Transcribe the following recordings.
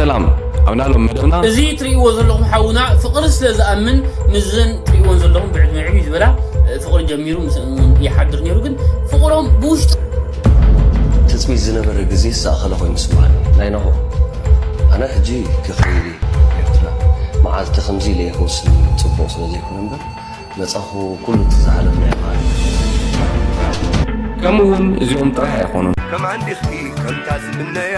ሰላም ኣብ ናሎም መደብና። እዚ ትርእይዎ ዘለኹም ሓውና ፍቕሪ ስለ ዝኣምን ምስዘን ትርእይዎን ዘለኹም ብዕድመ ዕብይ ዝበላ ፍቕሪ ጀሚሩ ምስአን እውን ይሓድር ነይሩ። ግን ፍቕሮም ብውሽጡ ትጽቢት ዝነበረ ግዜ ዝሰኣኸለ ኮይኑ ይስምዓኒ። ናይ ናሆ ኣነ ሕጂ ክኽእል እዩ ኤርትራ መዓልቲ ከምዚ ኢለ እየ ክወስን ጽቡቕ ስለ ዘይኮነ እምበር መጻኹ ኩሉ እቲ ዝሓለፍናዮ ማለት እዩ። ከምኡ እውን እዚኦም ጥራሕ ኣይኮኑን። ከም ዓንዲኺ ከምታ ዝምነያ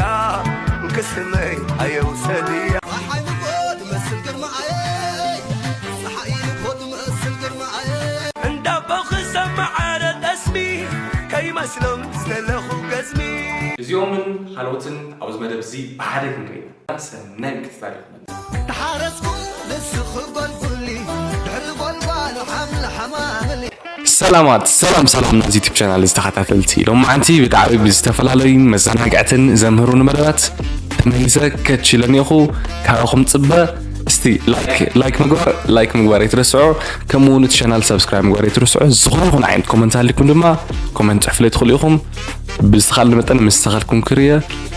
እንክስመይ ኣየውሰድያ። ፀሓይ ንጎ ትመስል ግርማኣየይ፣ ፀሓይ ንጎ ትመስል ግርማኣየይ። እንዳቦ ክሰማዓረ ጠስሚ ከይመስሎም ዝተለኹ ገዝሚ። እዚኦምን ካልኦትን ኣብዚ መደብ እዚ ብሓደ ክንርኢ ኢና። ሰናይ ምክትታል ይኹነልና። ተሓረስኩ ንስኺ ጎልጉሊ፣ ድሕሪ ጎልጓሉ ሓምሊ ሓማምሊ። ሰላማት፣ ሰላም ሰላም ናይዚ ዩቱብ ቻናል ዝተኸታተልቲ። ሎማዓንቲ ብጣዕሚ ብዝተፈላለዩ መዘናግዕትን ዘምህሩን መደባት ተመሊሰ ከች ኢለ እኒኦኹ። ካባኹም ጽበ እስቲ ላይክ፣ ላይክ ምግባር፣ ላይክ ምግባር ኣይትረስዑ። ከምኡ እውን እቲ ቻናል ሳብስክራይብ ምግባር ኣይትረስዑ። ዝኾነ ይኹን ዓይነት ኮመንት ኣሊኩም ድማ ኮመንት ጽሕፉለይ ትኽእሉ ኢኹም። ብዝተኻእለ መጠን ምስ ተኸልኩም ክርየ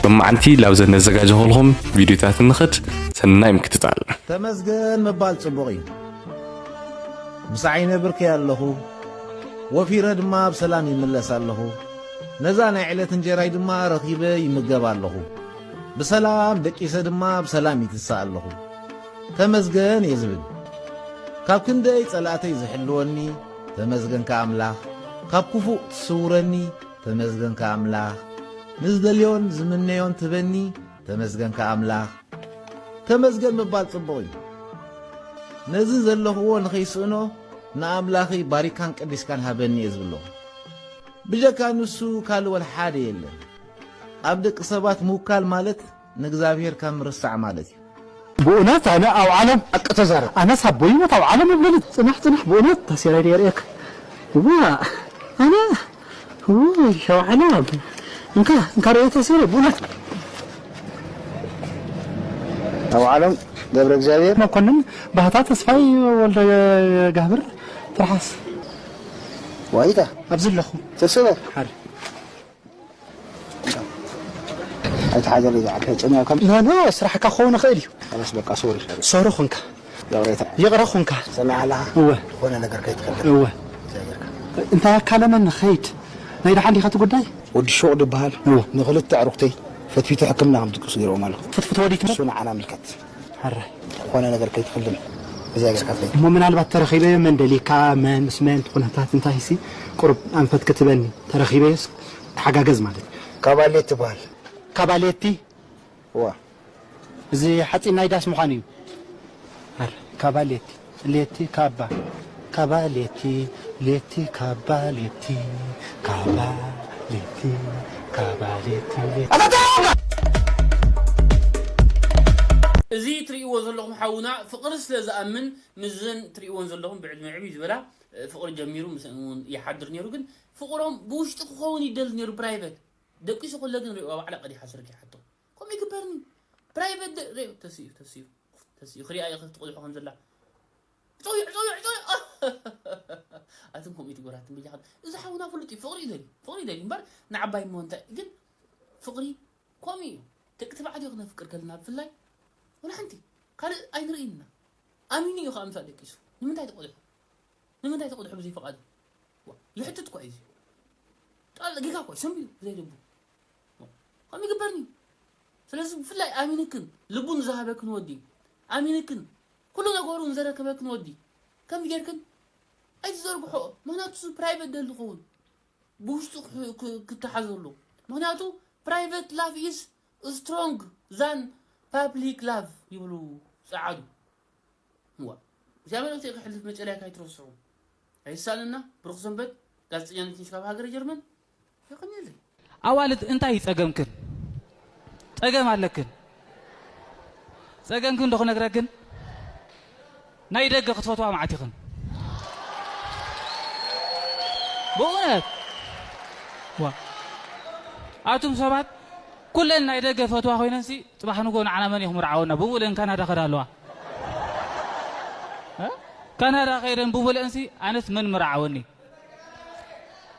ሎማዓንቲ ላብዘን ነዘጋጀኹልኹም ቪድዮታት ንኽድ። ሰናይ ምክትታል። ተመስገን ምባል ጽቡቕ እዩ። ምሳዕ ይነብር ከይ ኣለኹ፣ ወፊረ ድማ ብሰላም ይምለስ ኣለኹ። ነዛ ናይ ዕለት እንጀራይ ድማ ረኺበ ይምገብ ኣለኹ። ብሰላም ደቂሰ ድማ ብሰላም ይትሳእ ኣለኹ። ተመስገን እየ ዝብል። ካብ ክንደይ ጸላእተይ ዝሕልወኒ፣ ተመስገንካ ኣምላኽ። ካብ ክፉእ ትስውረኒ፣ ተመስገንካ ኣምላኽ። ንዝደልዮን ዝምነዮን ትበኒ፣ ተመስገንካ ኣምላኽ። ተመስገን ምባል ጽቡቕ እዩ። ነዚ ዘለኽዎ ንኸይስእኖ ንኣምላኸይ ባሪካን ቀዲስካን ሃበኒ እየ ዝብሎ። ብጀካ ንሱ ካልእ ወላ ሓደ የለን። ኣብ ደቂ ሰባት ምውካል ማለት ንእግዚኣብሔር ካብ ምርሳዕ ማለት እዩ። ብእውነት ኣነ ኣብ ዓለም ሓቂ ተዛረብ። ኣነስ ኣቦይ ሞት ኣብ ዓለም እብለኒ። ጽናሕ፣ ጽናሕ፣ ብእውነት ታሴራይ ድየ ርእየካ? ዋ፣ ኣነ፣ ውይ፣ ኣብ ዓለም። እንካ፣ እንካ ርእየ ታሴራይ፣ ብእውነት። ኣብ ዓለም ገብረ እግዚኣብሔር መኮንን፣ ባህታ ተስፋይ፣ ወልደ ጋብር፣ ትርሓስ። ዋይታ። ኣብዚ ኣለኹ። ተስበ። ሓደ። ኣይትሓዘለይ፣ ዝዓርከይ፣ ጨሚያ ከም ኖ፣ ኖ፣ ስራሕካ ክኸውን ይኽእል እዩ። خلاص፣ በቃ፣ ሶሪ። ሶሪ ኹንካ። ይቕሬታ። ይቕረ ኹንካ። ሰሚዓ ኣለኻ? እወ። ዝኾነ ነገር ከይትፈልጥ። እወ። እንታይ ጌርካ? እንታይ ኣካለመኒ፣ ኸይድ። ናይ ደሓን ዲኻ እቲ ጉዳይ? ወዲ ሹቕ ዝበሃል እወ። ንኽልተ ኣዕሩኽተይ ፈትፊቱ ሕክምና ከም ዝድቅሱ ገይርዎም ኣለኹ። ፍትፍት ወዲት እሱ ንዓና ምልከት። ሕራይ። ዝኾነ ነገር ከይትፈልጥ። እዚኣ ጌርካ ትኸይድ። እሞ ምናልባት ተረኺበዮ መን ደሊካ፣ መን፣ ምስ መን፣ እቲ ኩነታት እንታይ ሲ፣ ቁሩብ ኣንፈት ክትበኒ። ተረኺበዮስ ተሓጋገዝ ማለት እዩ። ካባሌት ትበሃል። ካባሌቲ? እዋ። እዚ ሓፂን ናይ ዳስ ምዃን እዩ። ኣረ፣ ካባ ሌቲ፣ ሌቲ ካባ፣ ካባ ሌቲ፣ ሌቲ ካባ ሌቲ፣ ካባ ሌቲ፣ ካባ ሌቲ፣ ሌቲ። እዚ ትርእይዎ ዘለኹም ሓውና ፍቕሪ ስለ ዝኣምን ምስዘን ትርእይዎን ዘለኹም ብዕድመ ዕብይ ዝበላ ፍቕሪ ጀሚሩ ምስአን እውን ይሓድር ነይሩ። ግን ፍቕሮም ብውሽጢ ክኸውን ይደሊ ነይሩ፣ ፕራይቨት። ደቂሱ ከሎ ግን ሪእዋ ባዕላ ቀዲሓ ስርቂ ሓቶ። ከምኡ ይግበርኒ። ፕራይቨት ደ-፣ ሪኦ፣ ተስኡ፣ ተስኡ፣ ተስኡ። ክሪኣ እየ፣ ክትቆልሖ ከም ዘላ። ጸውዕ፣ ጸውዕ፣ ጸውዕ። ኣትን ከምኡ ትግበራትን በጃኻ። እዚ ሓውና ፍሉጥ እዩ። ፍቕሪ ይደሊ፣ ፍቕሪ ይደሊ እምበር ንዓባይ እሞ እንታይ። ግን ፍቕሪ ከምኡ እዩ። ደቂ ተባዕትዮ ክነፍቅር ከለና ብፍላይ፣ ወላ ሓንቲ ካልእ ኣይንርእይን ኢና። ኣሚኑ እዩ ከኣ ምሳእ ደቂሱ። ንምንታይ ትቆልሖ? ንምንታይ ትቆልሖ ብዘይ ፍቓዱ? ዋ፣ ይሕትት እኳ እዩ እዚ። ጣል ጌጋ እኳ እዩ፣ ሰንቢዱ ብዘይ ልቡ። ዋ፣ ከምኡ ይግበርኒ። ስለዚ ብፍላይ ኣሚንክን፣ ልቡ ንዝሃበክን ወዲ፣ ኣሚንክን፣ ኩሉ ነገሩ ንዘረከበክን ወዲ፣ ከምዚ ጌርክን ኣይትዘርግሖ። ምኽንያቱ እሱ ፕራይቨት ደሊ ክኸውን፣ ብውሽጡ ክሕ-፣ ክ-፣ ክተሓዘሉ። ምኽንያቱ private love is strong than public love ይብሉ ጸዓዱ። እዋ፣ እዚኣ መልእኽቲ ከሕልፍ መጨረያ ካይትረስዑ። ኣይሳንና፣ ብሩኽ ሰንበት፣ ጋዜጠኛ ነትንሽ ካብ ሃገረ ጀርመን። የቐንየለይ። ኣዋልድ እንታይ እዩ ጸገምክን? ጸገም ኣለክን። ጸገምክን ዶ ክነግረክን? ናይ ደገ ክትፈትዋ መዓት ኢኽን። ብእውነት። ዋ። ኣቱም ሰባት፣ ኩለን ናይ ደገ ፈትዋ ኮይነንሲ፣ ጽባሕ ንግሆ ንዓና መን እዩ ክምርዓወና? ብሙሉእን ካናዳ ከዳ ኣለዋ። እ? ካናዳ ከይደን ብሙሉእንሲ፣ ኣነስ መን ምርዓወኒ?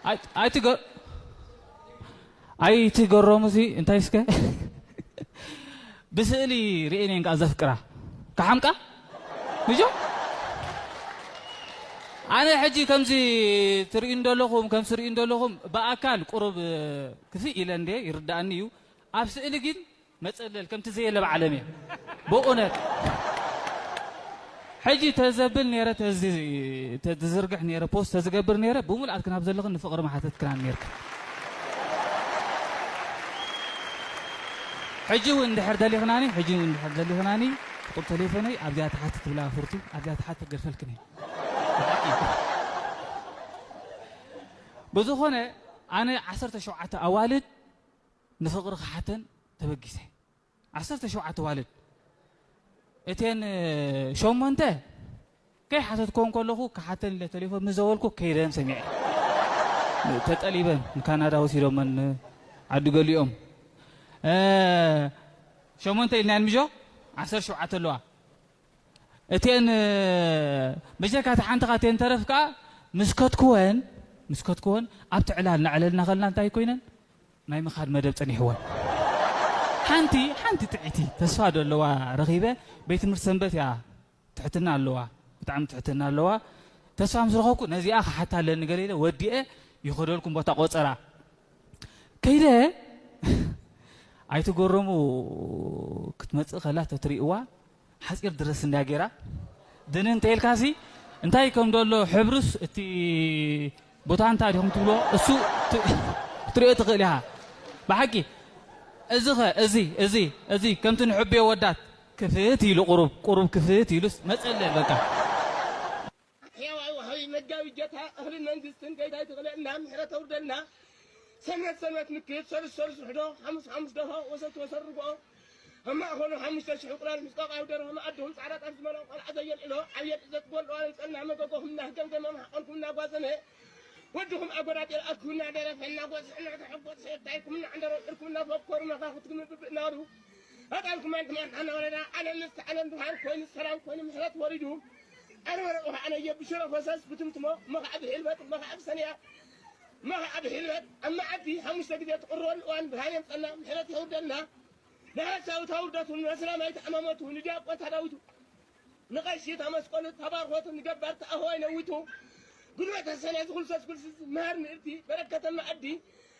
ኣይ-፣ ኣይትገ-፣ ኣይትገረሙሲ፣ እንታይ እስከ? ብስእሊ ርእየን እየን ከኣ ዘፍቅራ። ክሓምቃ? ምጆ? ኣነ ሕጂ ከምዚ ትርእዩ እንደለኹም፣ ከምዚ ትርእዩ እንደለኹም፣ ብኣካል ቁሩብ ክፍእ ኢለ እንደ ይርድኣኒ እዩ። ኣብ ስእሊ ግን መጸለል ከምቲ ዘየለ ብዓለም እየ። ብእውነት። ሕጂ ተዘብል ነይረ፣ ተዚ-፣ ተዝርግሕ ነይረ፣ ፖስት ተዝገብር ነይረ፣ ብምልኣት ክናብ ዘለኽን ንፍቕሪ ምሓተትክናን ነይርክን። ሕጂ እውን እንድሕር ደሊኽናኒ፣ ሕጂ እውን እንድሕር ደሊኽናኒ፣ ቁጥር ቴሌፎነይ ኣብዚኣ ተሓት ትብላ ፍርቱ፣ ኣብዚኣ ተሓት ተገርፈልክን እየ። ብዝኾነ፣ ኣነ ዓሰርተ ሸውዓተ ኣዋልድ ንፍቕሪ ክሓተን ተበጊሰ። ዓሰርተ ሸውዓተ ኣዋልድ። እተን ሸሞንተ ከይሓተትክወን ከለኹ ክሓተን ኢለ ቴሌፎን ምስ ዘበልኩ ከይደን ሰሚዐ። ተጠሊበን ንካናዳ ወሲዶመን ዓዲ ገሊኦም። እ፣ ሸሞንተ ኢልናየን ምጆ ዓሰርተ ሸውዓተ ኣለዋ። እተን ብጀካ እታ ሓንቲ ካቴን ተረፍ ከኣ ምስ ከትክወን፣ ምስ ከትክወን ኣብቲ ዕላል እናዕለልና ከልና እንታይ ኮይነን ናይ ምኻድ መደብ ጸኒሕወን። ሓንቲ፣ ሓንቲ ጥዕይቲ ተስፋ ዶ ኣለዋ ረኺበ፣ ቤት ትምህርቲ ሰንበት እያ፣ ትሕትና ኣለዋ፣ ብጣዕሚ ትሕትና ኣለዋ። ተስፋ ምስ ረኸብኩ ነዚኣ ክሓታ ኣለኒ ገለ ኢለ ወዲኤ ይኸደልኩም ቦታ ቆጸራ። ከይደ ኣይትገረሙ፣ ክትመጽእ ከላ ተትርእይዋ ሓጺር ድረስ እንዳ ጌራ ድንን ተይልካሲ እንታይ ከም ደሎ ሕብርስ እቲ ቦታ እንታይ ዲኹም ትብሎ እሱ ት-፣ ክትሪኦ ትኽእል ኢኻ። ብሓቂ እዚኸ፣ እዚ፣ እዚ፣ እዚ ከምቲ ንሕብዮ ወዳት ክፍት ኢሉ ቁሩብ፣ ቁሩብ ክፍት ኢሉስ መጸለል በቃ። ሕያዋይ ወሃቢ መጋቢ ጀታ እኽልን መንግስትን ገይታይ ትኽለልና ምሕረት ኣውርደልና። ሰንበት ሰንበት ምክት ሰሉስ ሰሉስ ውሕዶ ሓሙስ ሓሙስ ደሆ ወሰት ወሰርጎ ኣብ ማእኸሉ ሓሙሽተ ሽሕ እንቁላል ምስ ቆቃዊ ደርሆ መኣድኹም ጻዕዳ ጣፍ ዝመልኦ ቆልዓ ዘየልዕሎ ዓብየ ጥዘት ጎልዋ ኣምጸልና መገጎኹም እናህገምገመ ማሕቆልኩም እናጓዘመ ወድኹም ኣጎዳጢ ኣልኣትኩም እናደረፈ እናጎስሐ እናተሐጎስሐ የታይኩም እናዕንደረርኩም እናፈኮሩ መኻኽትኩም ብብእ እናበሉ ኣጣልኩም ኣንትማን ሓና ወረዳ ዓለም ምስ ዓለም ብርሃን ኮይኑ ሰላም ኮይኑ ምሕረት ወሪዱ ኣርበረቑ ኣነየ ብሽረ ፈሰስ ብትምትሞ መኻዕቢ ሒልበት መኻዕቢ ሰንያ መኻዕቢ ሒልበት ኣብ መዓልቲ ሓሙሽተ ግዜ ትቕርበሉ እዋን ብርሃን የምፀልና ምሕረት የውርደልና። ንሓሳዊ ታውርደቱ ንመስላማይ ተኣማመቱ ንዲያቆን ታዳዊቱ ንቐሺ ታመስቆሉ ተባርኾቱ ንገባር ተኣህዋይ ነዊቱ ጉልበተ ሰንያ ዝኹልሰስ ጉልስስ መሃር ንእርቲ በረከተ መኣዲ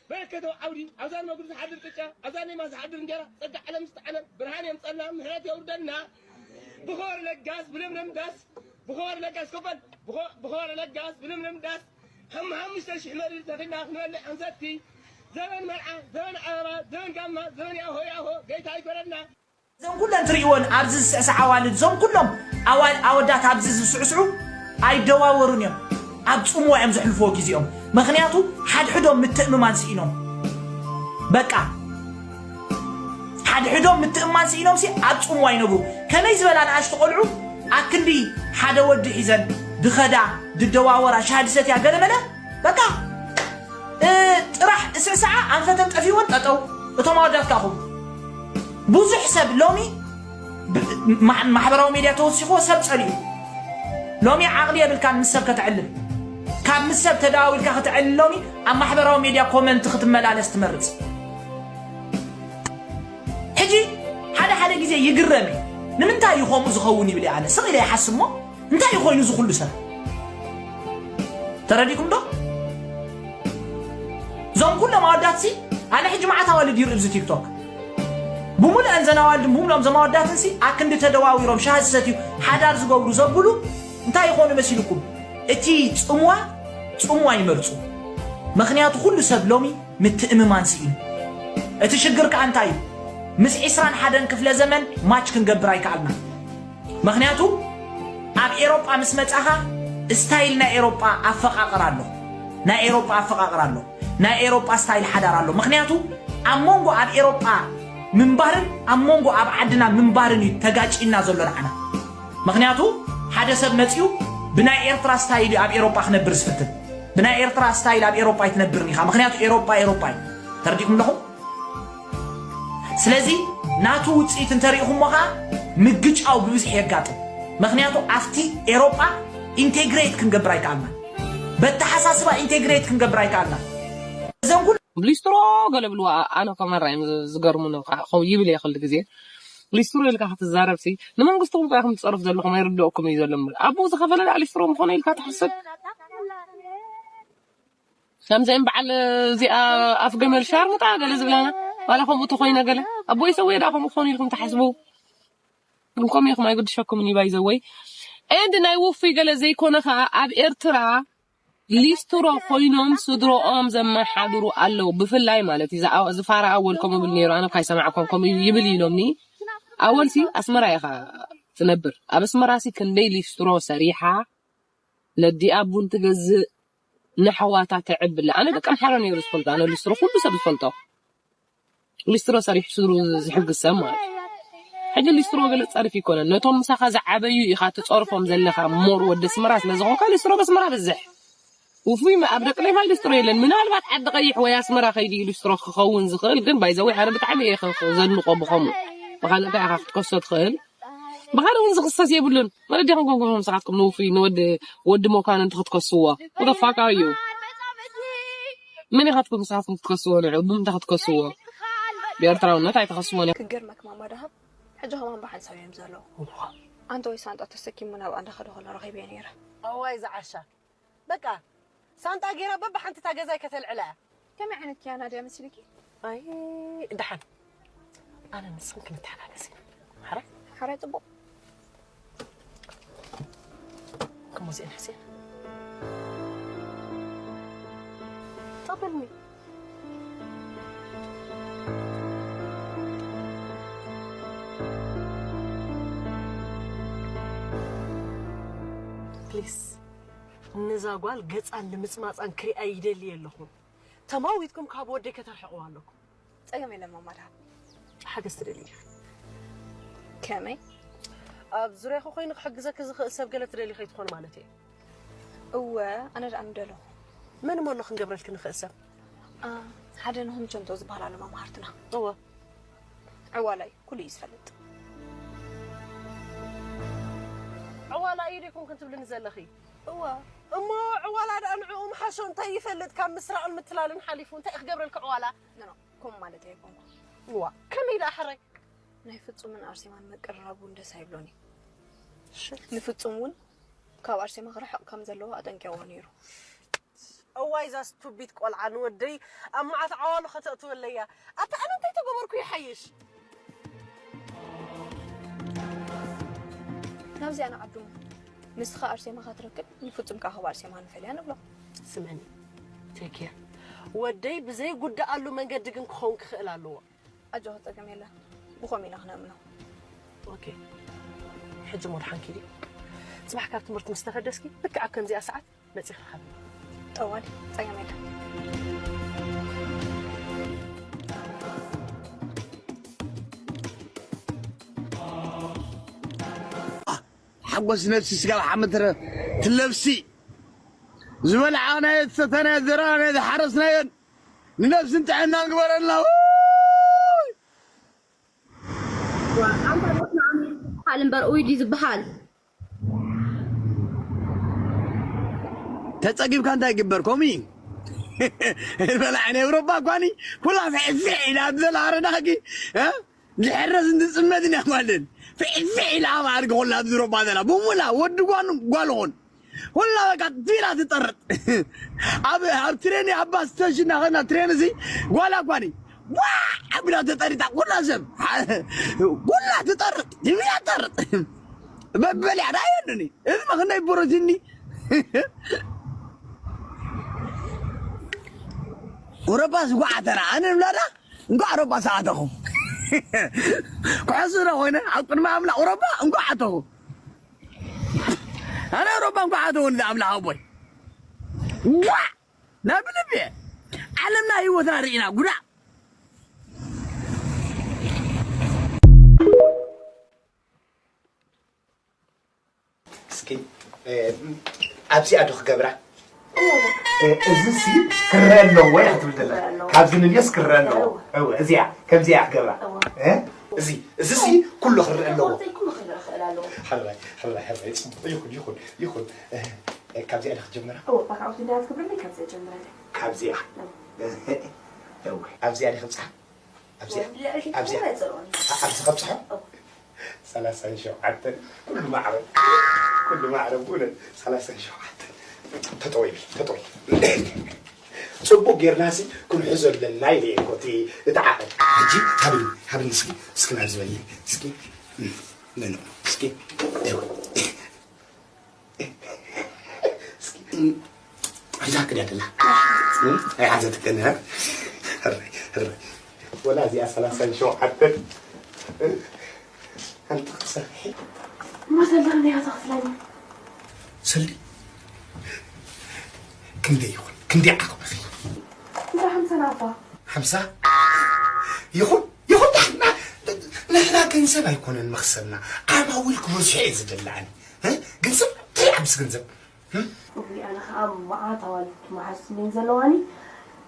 በረከተው ዓውዲ ኣብዛ ንመግቢ ዝሓድር ቅጫ ኣብዛ ሌማ ዝሓድር እንጀራ ጸጋ ዓለም ዝተዓለም ብርሃን የምጸልና ምሕረት የውርደልና። ብኸወር ለጋስ ብለምለም ዳስ ብኸወር ለጋስ ከበል ብኸ-፣ ብኸወር ለጋስ ብለምለም ዳስ ሓሙሽተ ሽሕ መሪር ተኺልና ክንበልዕ ክንሰቲ ዘበን መርዓ ዘበን ኣበባ ዘበን ጋማ ዘበን ያሆ ያሆ ገይታ ይግበረልና። እዘን ኩለን ትርእይወን ኣብዚ ዝስዕስዓ ኣዋልድ፣ እዞም ኩሎም ኣዋል-፣ ኣወዳት ኣብዚ ዝስዕስዑ ኣይደዋወሩን እዮም። ኣብ ጽምዋ እዮም ዘሕልፍዎ ግዜኦም። ምኽንያቱ ሓድሕዶም ምትእምማን ስኢኖም። በቃ። ሓድሕዶም ምትእምማን ስኢኖምሲ ኣብ ጽምዋ ይነብሩ። ከመይ ዝበላ ንኣሽቱ ቆልዑ ኣክንዲ ሓደ ወዲ ሒዘን ድኸዳ፣ ድደዋወራ፣ ሻሂ ድሰትያ ገለመለ፣ በቃ። እ፣ ጥራሕ እስዕስዓ ኣንፈተን ጠፊወን ጠጠው። እቶም ኣወዳት ከኣ ኹም ብዙሕ ሰብ ሎሚ ብ-፣ ማ-፣ ማሕበራዊ ሜድያ ተወሲኽዎ ሰብ ጸሊኡ። ሎሚ ዓቕሊ የብልካን ምስ ሰብ ከተዕልል። ካብ ምስ ሰብ ተደዋዊልካ ከተዕልል ሎሚ ኣብ ማሕበራዊ ሜድያ ኮመንት ክትመላለስ ትመርጽ። ሕጂ ሓደ ሓደ ግዜ ይግረም እየ። ንምንታይ እዩ ከምኡ ዝኸውን ይብል እየ ኣነ። ስቕ ኢለ ይሓስብ እሞ እንታይ እዩ ኮይኑ እዚ ኩሉ ሰብ? ተረዲእኩም ዶ? እዞም ኩሎም ኣወዳትሲ ኣነ ሕጂ መዓት ኣዋልድ ይርኢ ኣብዚ ቲክቶክ። ብምሉአን ዘን ኣዋልድን ብምሉኦም እዞም ኣወዳትንሲ ኣክንዲ ተደዋዊሮም ሻሂ ዝሰትዩ ሓዳር ዝገብሩ ዘብሉ እንታይ ይኾኑ መሲልኩም? እቲ ጽምዋ ጽምዋ ይመርጹ። ምኽንያቱ ኩሉ ሰብ ሎሚ ምትእምማን ስኢኑ። እቲ ሽግር ከኣ እንታይ እዩ? ምስ ዕስራን ሓደን ክፍለ ዘመን ማች ክንገብር ኣይከኣልና። ምኽንያቱ ኣብ ኤሮጳ ምስ መጻኻ ስታይል ናይ ኤሮጳ ኣፈቓቕራ ኣሎ። ናይ ኤሮጳ ኣፈቓቕራ ኣሎ። ናይ ኤሮጳ ስታይል ሓዳር ኣሎ። ምኽንያቱ ኣብ መንጎ ኣብ ኤሮጳ ምንባርን ኣብ መንጎ ኣብ ዓድና ምንባርን እዩ ተጋጭና ዘሎ ንዓና። ምኽንያቱ ሓደ ሰብ መጺኡ ብናይ ኤርትራ ስታይል እዩ ኣብ ኤሮጳ ክነብር ዝፍትን። ብናይ ኤርትራ ስታይል ኣብ ኤሮጳ ኣይትነብርን ኢኻ። ምኽንያቱ ኤሮጳ ኤሮጳ እዩ። ተረዲእኩም ኣለኹም? ስለዚ ናቱ ውጽኢት እንተሪእኹሞ ኸኣ ምግጫው ብብዝሒ የጋጥም። ምኽንያቱ ኣብቲ ኤሮጳ ኢንቴግሬት ክንገብር ኣይከኣልናን። በተሓሳስባ ኢንቴግሬት ክንገብር ኣይከኣልናን። እዞም ኩሉ ሊስትሮ ገለ ብልዋ ኣነ ከመራ እዮም ዝገርሙኒ። ይብል እየ ኩሉ ግዜ ሊስትሮ ኢልካ ክትዛረብ ሲ ንመንግስትኩም ጥራይ ትፀርፉ ዘለኹም ኣይርድኦኩም እዩ ዘሎ። ኣቦ ዝኸፈለ ዳ ሊስትሮ ምኾነ ኢልካ ትሓስብ? ከምዚኦም በዓል እዚኣ ኣፍ ገመል ሻርሙጣ ገለ ዝብላና ዋላ ከምኡ ተኾይነ ገለ ኣቦይ ሰውየ ዳ ከምኡ ክኾኑ ኢልኩም ትሓስቡ? ግን ከምኡ ኢኹም ኣይግድሸኩምን እዩ ባይዘወይ። ኤንድ ናይ ውፉይ ገለ ዘይኮነ ከዓ ኣብ ኤርትራ ሊስትሮ ኮይኖም ስድሮኦም ዘመሓድሩ ኣለዉ። ብፍላይ ማለት እዩ ዝኣ- ዝፋራ ኣወል ከምኡ ይብል ነይሩ። ኣነ እኳ ኣይሰማዕኮን ከምኡ ይብል ኢሎምኒ። ኣወል ሲ ኣስመራ ኢኻ ትነብር። ኣብ ኣስመራ ሲ ክንደይ ሊስትሮ ሰሪሓ ነዲኣ ቡን ትገዝእ ንሓዋታ ተዕብለ። ኣነ ደቂ ኣምሓራ ነይሩ ዝፈልጦ። ኣነ ሊስትሮ ኩሉ ሰብ ዝፈልጦ። ሊስትሮ ሰሪሑ ስድሩ ዝሕግዝ ሰብ ማለት እዩ። ሕጂ ሊስትሮ ገለ ጸርፊ ይኮነን። ነቶም ምሳኻ ዝዓበዩ ኢኻ ትጸርፎም ዘለኻ ሞር ወዲ ኣስመራ ስለ ዝኾንካ ሊስትሮ በስመራ በዝሕ። ውፉይ ኣብ ደቂ ሌፋ ሊስትሮ የለን። ምናልባት ዓዲ ቀይሕ ወይ ኣስመራ ከይዲ ሊስትሮ ክኸውን ዝኽእል ግን ባይዘወይ ኣነ ብጣዕሚ እየ ከ- ዘድንቆ ብኸምኡ። ብኻልእ እንታይ ኢኻ ክትከሶ ትኽእል? ብኻልእ እውን ዝኽሰስ የብሉን። መለዲኹም ኮንኩም ንስኻትኩም ንውፉይ ንወዲ ወዲ መኳንንቲ ክትከስዎ። Who the fuck are you? መን ኢኻትኩም ንስኻትኩም ክትከስዎ ንዑ? ብምንታይ ክትከስዎ? ብኤርትራውነት ኣይትኸስዎን ኢኹም። ክገርመክ ማማ ደሃብ ሕጂ ከማን ብሓንሳብ እዮም ዘለዉ። ኣንተ ወይ ሳንጣ ተሰኪሙ ናብ ኣንዳ ከደ ከሎ ረኺበ ነይረ። ኣዋይ ዝዓሻ በቃ ሳንጣ ገይራ በብሓንቲ እታ ገዛይ ከተልዕላ እያ። ከመይ ዓይነት ኪያና ድያ መሲልኪ? ኣይ ደሓን ኣነ ንስን ክንተሓጋገዝ ኢና። ሓራይ ሓራይ ጽቡቕ። ከሞዚአን ሕሴን ጠብልኒ። ፕሊስ ነዛ ጓል ገጻን ንምጽማጻን ክሪኣ ይደሊ ኣለኹ። ተማዊትኩም ካብ ወደይ ከተርሕቕዋ ኣለኩም። ጸገም የለን ማማ ደሃብ። ሓገዝ ትደሊ ዲኺ? ከመይ? ኣብ ዙርያኺ ኮይኑ ክሕግዘኪ ዝኽእል ሰብ ገለ ትደሊ ከይትኾን ማለት እየ። እወ ኣነ ደኣ ምደለኹ። መን እሞ ኣሎ ክንገብረልኪ ንኽእል ሰብ? ኣ፣ ሓደ ንኹም ቸንቶ ዝበሃል ኣሎ መማህርትና። እወ። ዕዋላ እዩ ኩሉ እዩ ዝፈልጥ። ዕዋላ እዩ ዲኹም ክንትብልኒ ዘለኺ? እወ። እሞ ዕዋላ ደኣ ንዕኡ ምሓሾ እንታይ ይፈልጥ ካብ ምስራቕን ምትላልን ሓሊፉ እንታይ እዩ ክገብረልኪ ዕዋላ? ኖ ኖ ከምኡ ማለት ኣይኮንኩ። እዋ ከመይ ደኣ ሕራይ? ናይ ፍጹምን ኣርሴማን ምቅርራብ እውን ደስ ኣይብሎን እዩ። ሽት። ንፍጹም እውን ካብ ኣርሴማ ክርሕቕ ከም ዘለዎ ኣጠንቂቕዎ ነይሩ። እዋይ እዛ ስቱቢት ቆልዓ ንወደይ ኣብ መዓት ዓዋሉ ከተእትወለያ። ኣታ ኣነ እንታይ ተገበርኩ ይሓይሽ? ናብዚኣ ንዓዱ እሞ ንስኻ ኣርሴማ ክትረክብ ንፍጹም ከኣ ካብ ኣርሴማ ንፈልያ ንብሎ። ስምዕኒ ቴክያ ወደይ ብዘይ ጉዳኣሉ መንገዲ ግን ክኸውን ክኽእል ኣለዎ። ኣጆኻ ጸገም የለን ብኸም ኢና ክነእምኖ። ኦኬ ሕጂ ሞ ድሓን ኪዲ ጽባሕ ካብ ትምህርቲ ምስ ተፈደስኪ ልክዕ ኣብ ከምዚኣ ሰዓት መጺኺ ሓብኒ። ጠዋሊ ጸገም የለን። ሓጎስ ነብሲ ስጋ ሓመትረ ትለብሲ ዝበልዓናዮ ዝሰተናዮ ዘራናዮ ዝሓረስናዮን ንነብስን ጥዕናን ግበረልና። ዝበሃል እምበር ኡይ ድዩ ዝበሃል? ተፀጊብካ እንታይ ይግበር ከምኡ እዩ። በላዕ ናይ ኤውሮጳ እኳኒ ኩላ ፍዕፍዕ ኢላ ኣብ ዘላ ረዳኺ ዝሕረስ እንትፅመት ኢና ማለት ፍዕፍዕ ኢላ ኣብ ኣድጊ ኩላ ኣብዚ ኤውሮጳ ዘላ ብሙላ ወዲ ጓኑ ጓልኹን ኩላ በቃ ፊራ ትጠርጥ ኣብ ኣብ ትሬን ኣብ ባስ ስቴሽን እናኸድና ትሬን እዚ ጓላ እኳኒ ዋ ኣቢላ ተጠሪጣ ኩላ ሰብ ኩላ ትጠርጥ ፊራ ትጠርጥ በበሊያ ዳየንኒ እዚ መኽነይ ቦረትኒ ቁረባ ዝጓዓተና ኣነ ምላዳ እንኳዕ ረባ ሰዓተኹ ክሕሱ ዶ ኮይነ ኣብ ቅድሚ ኣምላኽ ረባ እንኳዕ ኣተኹ ኣነ ረባ እንኳዕ ኣተኹ ንዛ ኣምላኽ ኣቦይ ጓዕ ናብ ልቢ ዓለምና ህይወትና ርኢና ጉዳእ እስኪ ኣብዚኣ ዶ ክገብራ? እዚ ሲ ክረአ ኣለዎ እያ ክትብል ዘላ። ካብዚ ንልዮስ ክረአ ኣለዎ። እወ እዚኣ ከምዚኣ ክገብራ። እዚ እዚ ሲ ኩሉ ክረአ ኣለዎ። ሕራይ ሕራይ ሕራይ ጽቡቕ ይኹን ይኹን ይኹን። ካብዚኣ ዶ ክጀምራ? ካብዚኣ እወ ኣብዚኣ ዶ ክብጽሓ? ኣብዚኣ ኣብዚኣ ኣብዚ ከብጽሖ ሰላሳን ሸውዓተን ኩሉ ማዕረ ኩሉ ማዕረ ብእውነት ሰላሳን ሸውዓተን ተጠወይ ተጠወይ ጽቡቅ ጌርናሲ ክንሕዞ ኣለና ኢለ እኮ እቲ እቲ ዓቐን ሕጂ ሃብኒ ሃብኒ እስኪ እስኪ ናብ ዝበኒ እስኪ ነኖ እስኪ ሒዛክን ያደላ ኣይሓዘትክን ወላ እዚኣ ሰላሳን ሸውዓተን ሓንቲ ክትሰርሒ እሞ ሰልዲ ክንደይ ኢኻ ትኸፍለኒ? ሰልዲ ክንደይ ይኹን ክንደይ ዓቕምኺ እንዳ ሓምሳ ናባ ሓምሳ ይኹን ይኹን ንሕና ንሕና ገንዘብ ኣይኮነን መኽሰብና ዓማዊል ክበዝሑ እየ ዝደሊ ኣነ እ? ገንዘብ እንታይ ዓብስ ገንዘብ እ? እውይ ኣነ ከዓ መዓት ኣዋልድ መሓዙት እኔን ዘለዋኒ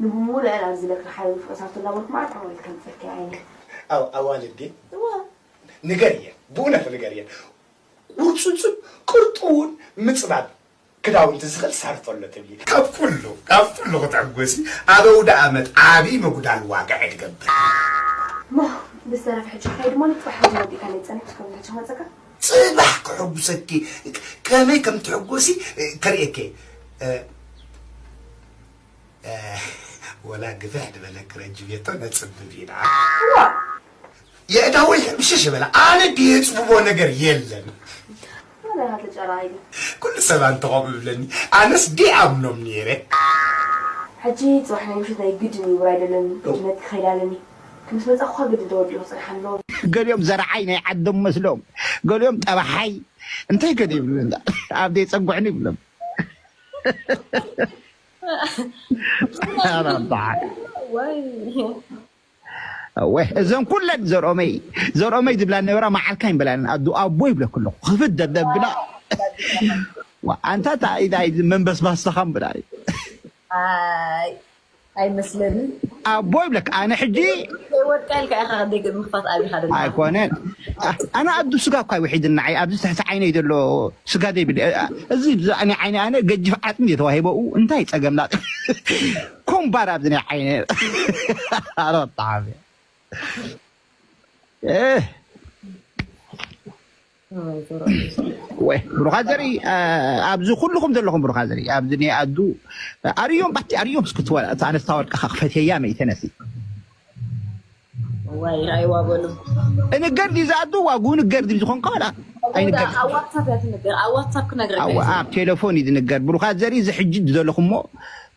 ንብሙሉአን ኣብዚ ለክሪ ሓይሉ ፍቕሳቱ እናበልኩ መዓት ኣዋልድ ከምፀልኪ ዓይነ ኣው ኣዋልድ ድየ እዋ ንገርየን ብእውነት ንገርየን ቁርፅፅን ቅርጥውን ምፅባብ ክዳውንቲ ዝኽእል ሳርቶ ኣሎ ትብሊ ካብ ኩሉ ካብ ኩሉ ክትዕጎሲ ኣብ ኣውደ ኣመት ዓብዪ ምጉዳል ዋጋ ዕድገብር ሞ ብዝተረፈ ሕጂ ክኸይድ ሞ ንፅባሕ ሕጂ ወዲእካ ናይ ፀኒሕካ ከም ዝሕጂ ክመፀካ ፅባሕ ክሕጉሰኪ ከመይ ከም ትሕጎሲ ከርእየኪ ወላ ግፍሕ ዝበለ ክረጅ ቤቶ ነፅብብ ኢና የእዳወይ ሕምሽሽ በላ ኣነ ድየ ፅብቦ ነገር የለን ኩሉ ሰብ ኣንተ ከምኡ ይብለኒ ኣነስ ድኣምኖም ነይረ ሕጂ ፅባሕ ናይ ምሽት ናይ ግድን ይብር ኣይደለን ግድነት ክኸይድ ኣለኒ ምስ መፃኹ ግድን ተወዲኡ ክፅንሓ ኣለዎ ገሊኦም ዘርዓይ ናይ ዓዶም መስሎም ገሊኦም ጠባሓይ እንታይ ገደ ይብሉ ኣብ ዘይፀጉዕኒ ይብሎም እወ እዘን ኩለን ዘርኦመይ ዘርኦመይ ዝብላ ነበራ መዓልካ ይንበላለን ኣዱ ኣቦ ይብለክ ኣለኹ ክፍት ደደብላ ኣንታ መንበስባስ ተኻም ብላ ኣይመስለንን ኣቦ ይብለክ ኣነ ሕጂ ወድቃ ኢልካ ኢኻ ክንደይ ምኽፋት ኣቢኻ ደለኻ ኣይኮነን ኣነ ኣዱ ስጋ እኳ ይውሒድና ዓይ ኣብዚ ትሕቲ ዓይነይ ዘሎ ስጋ ዘይብል እዚ ብዛዕኒ ዓይነ ኣነ ገጅፍ ዓፅሚ እየ ተዋሂበኡ እንታይ ፀገም ላ ኮምባር ኣብዚ ናይ ዓይነ ኣረ ብጣዕሚ ወይ ብሩኻት ዘርኢ ኣብዚ ኩልኹም ዘለኹም ብሩኻት ዘርኢ ኣብዚ ናይ ኣዱ ኣርዮም ባቲ ኣርዮም እስክትወላ ኣነስታ ወርቅኻ ክፈትየያ መይተነሲ ዋይ ራይዋ በሉ እንገር ዲዩ ዝኣዱ ዋጉ ንገር ዲዩ ዝኾንካ ወላ ኣይንገር ኣብ ዋትሳፕ እያ ትንገር ኣብ ዋትሳፕ ክነግረካ እየ ኣብ ቴሌፎን እዩ ዝንገር ብሩኻት ዘርኢ እዚ ሕጂ ዘለኹሞ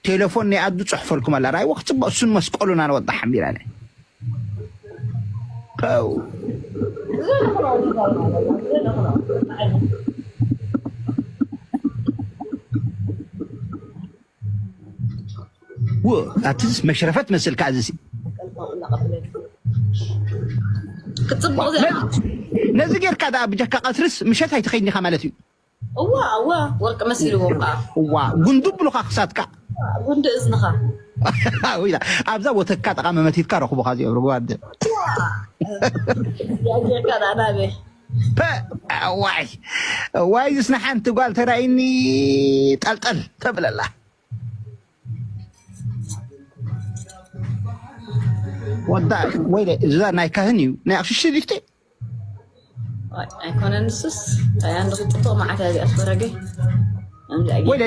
ቴሌፎን ናይ ኣዱ ጽሕፈልኩም ኣላ ራይዋ ክጽበ እሱን መስቀሉን ኣነ ወጣ ሓሚራ ናይ ፓው ው ኣትስ መሽረፈት መስል ካዝሲ ክትፅቡቕ ዜና ነዚ ጌርካ ዳ ብጀካ ቀትርስ ምሸት ኣይትኸይድኒኻ ማለት እዩ እዋ እዋ ወርቂ መሲልዎም ከዓ እዋ ጉንዱ ብሉኻ ክሳትካ ጉንዲ እዝንኻ ኣብዛ ወተካ ጠቃ መመቲትካ ረኽቡኻ እዚኦም ርጉባደ ያጌርካ ዳናበ ዋይ ዋይ ዝስና ሓንቲ ጓል ተራይኒ ጠልጠል ተብለላ ወዳ ወይ እዛ ናይ ካህን እዩ ናይ ኣክሽሽ ሊፍቲ ኣይኮነን ንሱስ ኣይ ኣንድ ክጥጥቕ መዓት እያ እዚኣ ስፈረገ ወይለ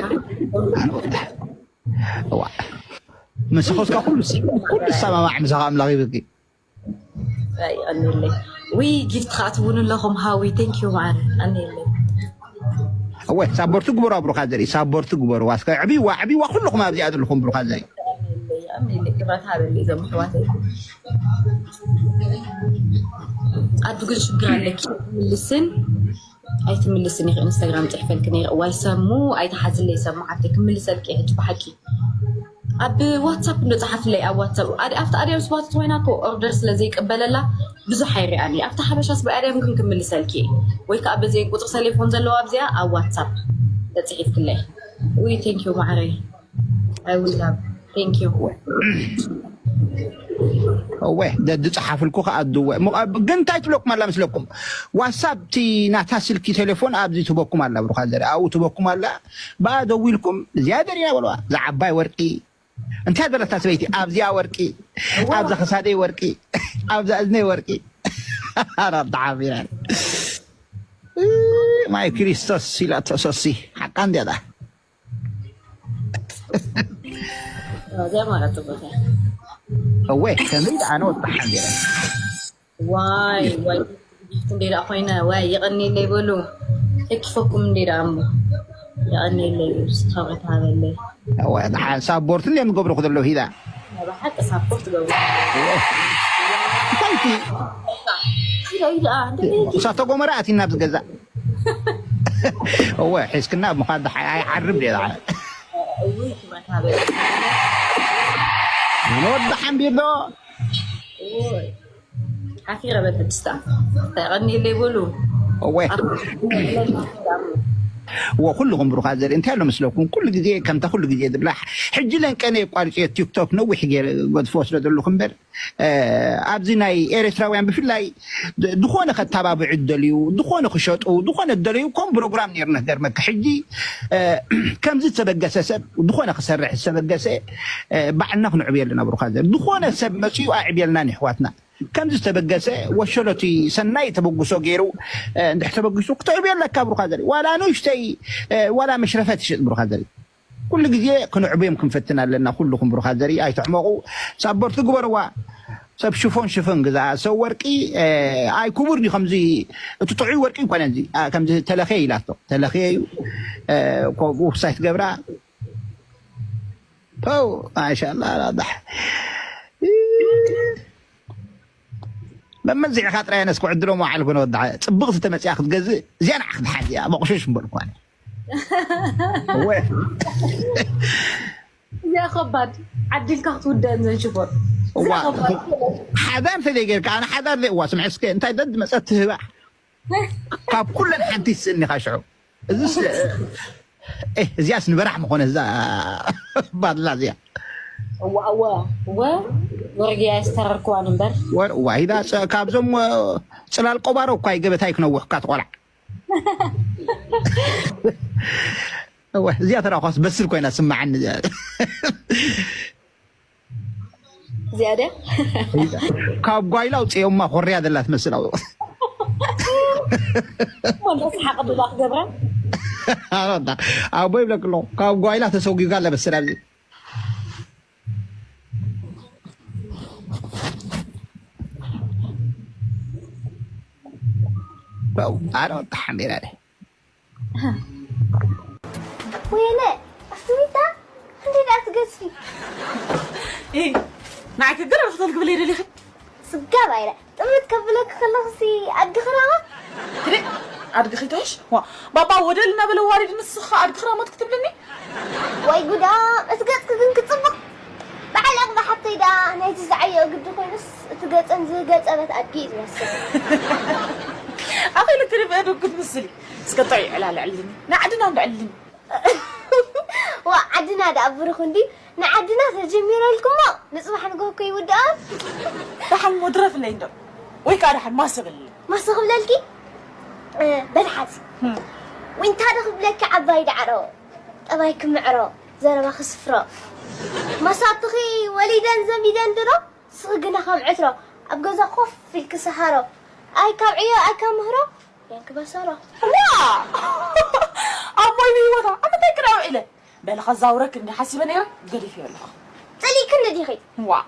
ምስኸስካ ኩሉ ኩሉ ዝሰማማዕ ምሳኻ ኣምላኽ ይብርኪ ኣይ ኣንለይ ዊ ጊፍት ክትብሉ ኣለኹም ሃዊ thank you ማዓረ ኣንለይ እወ ሳቦርቲ ግበሩ ብሩኻ ዘርኢ ሳቦርቲ ግበሩ ዋስከ ዕብይዋ ዕብይዋ ኩልኹም ኣብዚኣ ዘለኹም ብሩኻ ዘርኢ ክብረት ሃበሊ እዞም ኣሕዋተይ ኣዱ ግን ሽግር ኣለኪ ምልስን ኣይትምልስን ኢኺ ኢንስታግራም ፅሕፈልኪ ነይረ እዋይ ሰሙ ኣይትሓዝለይ ሰሙ ሓፍተይ ክምልሰልኪ እየ ሕጂ ብሓቂ ኣብ ዋትሳፕ እንዶ ፀሓፍለይ ኣብ ዋትሳፕ ኣዲ ኣብቲ ኣድያም ስባት ኮይና እኮ ኦርደር ስለ ዘይቅበለላ ብዙሕ ኣይሪኣን እየ ኣብቲ ሓበሻ ስባ ኣድያም ግን ክምልሰልኪ እየ ወይ ከዓ በዘይ ቁፅሪ ሰሌፎን ዘለዋ ኣብዚኣ ኣብ ዋትሳፕ ተፅሒፍክለይ ውይ ቴንኪዩ ማዕረይ I will love thank you እወ ደድፅሓፍልኩ ከኣድወ ግን እንታይ ትብለኩም ኣላ ምስለኩም ዋትሳፕ እቲ ናታ ስልኪ ቴሌፎን ኣብዚ ትበኩም ኣላ ብሩኻ ዘሪ ኣብኡ ትበኩም ኣላ ብኣ ደዊልኩም እዚኣ ደሪና በለዋ ዝዓባይ ወርቂ እንታይ ዘለታ ሰበይቲ ኣብዚኣ ወርቂ ኣብዛ ክሳደይ ወርቂ ኣብዛ እዝነይ ወርቂ ኣራብታ ሓቢራ ማይ ክርስቶስ ኢላቶ ሶሲ ሓቃ እንድያ። እዚኣ ማለት ጽቡቅ እያ። እወ ከመይ ደኣ ነወጣሓ እንድያ። ዋይ ዋይ ጊፍት እንዴ ደኣ ኮይነ ዋይ የቐንየለይ በሉ። እኪፈኩም እንዴ ደኣ እሞ የቐንየለይ። ስታወት ሃበለይ። እወ ደሓን ሳፖርት እንድዮም ዝገብሩኹ ዘለዉ ሂዳ። ብሓቂ ሳፖርት ገብሩ። እንታይ እቲ ኪዳ ኢዳ እንደ እሳተ ጎመራ ኣቲና ኣብዚ ገዛ። እወ ሒዝክና ምዃን ደሓ ኣይዓርብ ድየ ደሓ። እውይ ክመታበል። ወዲ ሓምቢር ዶ እውይ ሓፊረ በል ሕጅስታ። እንታይ ቀኒለይ በሉ። እወ እወ ኩልኹም ብሩኻት ዘርኢ እንታይ ኣሎ መስለኩም? ኩሉ ግዜ ከምታ ኩሉ ግዜ ዝብላ ሕጂ ለንቀነ የቋርጽዮ ቲክቶክ ነዊሕ ገይረ ገድፎ ስለ ዘለኹ እምበር ኣብዚ ናይ ኤርትራውያን ብፍላይ ዝኾነ ከተባብዑ ደልዩ ዝኾነ ክሸጡ ዝኾነ ደለዩ ከም ፕሮግራም ነርና ገርመካ ሕጂ ከምዚ ዝተበገሰ ሰብ ዝኾነ ክሰርሕ ዝተበገሰ ባዕልና ክንዕብየሉ ናብ ሩኻ ዘር ዝኾነ ሰብ መፅኡ ኣዕብየልና ንሕዋትና ከምዚ ዝተበገሰ ወሸሎቲ ሰናይ ተበግሶ ገይሩ እንድሕ ተበግሱ ክትዕብዮ ኣለካ ብሩኻ ዘር ዋላ ንእሽተይ ዋላ መሽረፈት ይሸጥ ብሩኻ ዘር ኩሉ ግዜ ክንዕብዮም ክንፈትን ኣለና። ኩልኹም ብሩኻት ዘርኢ ኣይትሕመቑ። ሳቦርቲ ግበርዋ። ሰብ ሽፎን ሽፎን ግዛ ሰብ ወርቂ ኣይ ክቡር ድዩ ከምዚ እቲ ጥዑይ ወርቂ ይኮነ እዚ ከምዚ ተለኸየ ኢላቶ ተለኸየ እዩ። ኮ- ውብሳይ ትገብራ ው ማሻላ ራዳሕ መመዚዕኻ ጥራይ ነስ ክዕድሎ መዓል ኮነ ወዳ ጽብቕቲ ተመፅያ ክትገዝእ እዚኣ ንዓ ክትሓዝ እያ መቑሸሽ እምበር እኳ እወ እዚኣ ከባድ ዓዲልካ ክትውደአን ዘንሽፎን እዋ ሓዳር ተዘይ ጌርካ ኣነ ሓዳር ዘይ እዋ ስምዐ እስከ እንታይ ደድ መፀት ትህባ ካብ ኩለን ሓንቲ ትስእኒ ኢኻ ሽዑ እዚስ እዚኣስ ንበራሕ ምኾነ እዛ ባድላ እዚኣ እዋ እዋ እወ ወርግያ ዝተረርክዋን እምበር ወር ዋሂዳ ካብዞም ፅላል ቆባሮ እኳ ይገበታይ ክነውሕ እኳ ትቆላዕ እዚኣ ተራኳስ በስል ኮይና ስማዓኒ እዚኣ ድያ ካብ ጓይላ ውፅኦማ ኮርያ ዘላ ትመስል ኣብ ወላ ስሓቅ ብላ ክገብራ ኣቦ ይብለክ ኣለኹ ካብ ጓይላ ተሰጒጋ ለበስል ኣብዚ ኣረ ወጣ ሓሜራ ወይነ ኣፍሪታ እንዴት አትገዝፊ ናዓይ ክግር ክትብል ክብል የደሊኺ ስጋብ ኣይረ ጥምት ከብለክ ከለኽሲ ኣድኽራዋ ትሪ ኣድግኺ ትሕሽ ዋ ባባ ወደል እናበለ ዋሪድ ንስኻ ኣድግኽራ ሞት ክትብልኒ ወይ ጉዳ እቲ ገጽኪ ግን ክጽብቕ በዓል ኣቕባ ሓብተይ ደኣ ናይቲ ዝዓየኦ ግዲ ኮይኑስ እቲ ገጸን ዝገጸበት ኣድጊ እዩ ዝመስል ኣኺሉ ክርብአ ዶ ክትምስሊ እስከ ጥዑይ ዕላል ዕልኒ ንዓድና እንዶ ዕልኒ ዋ ዓድና ደኣ ብሩኽ እንዲ ንዓድና ተጀሚረልኩሞ ንጽባሕ ንግሆ እኮ ይውድኣ ደሓን ሞ ድረፍለይ እንዶ ወይ ከዓ ደሓን ማሰ በልለይ ማሰ ክብለልኪ በል ሓዚ ዊንታ ዶ ክብለኪ ዓባይ ዳዕሮ ጠባይ ክምዕሮ ዘረባ ክስፍሮ መሳትኺ ወሊደን ዘሚደን ድሮ ስኺ ግና ከም ዕትሮ ኣብ ገዛ ኮፍ ኢልኪ ሰሃሮ ኣይ ካብ ዕዮ ኣይ ካብ ምህሮ የንክበሰሮ ዋ ኣቦይ ብህይወታ ኣብ ምንታይ ክዳ ውዒለ በሊ ከዛውረክ እንዲ ሓሲበ ነይረ ገዲፈዮ ኣለኹ ጸሊእክኒ ዲኺ ዋ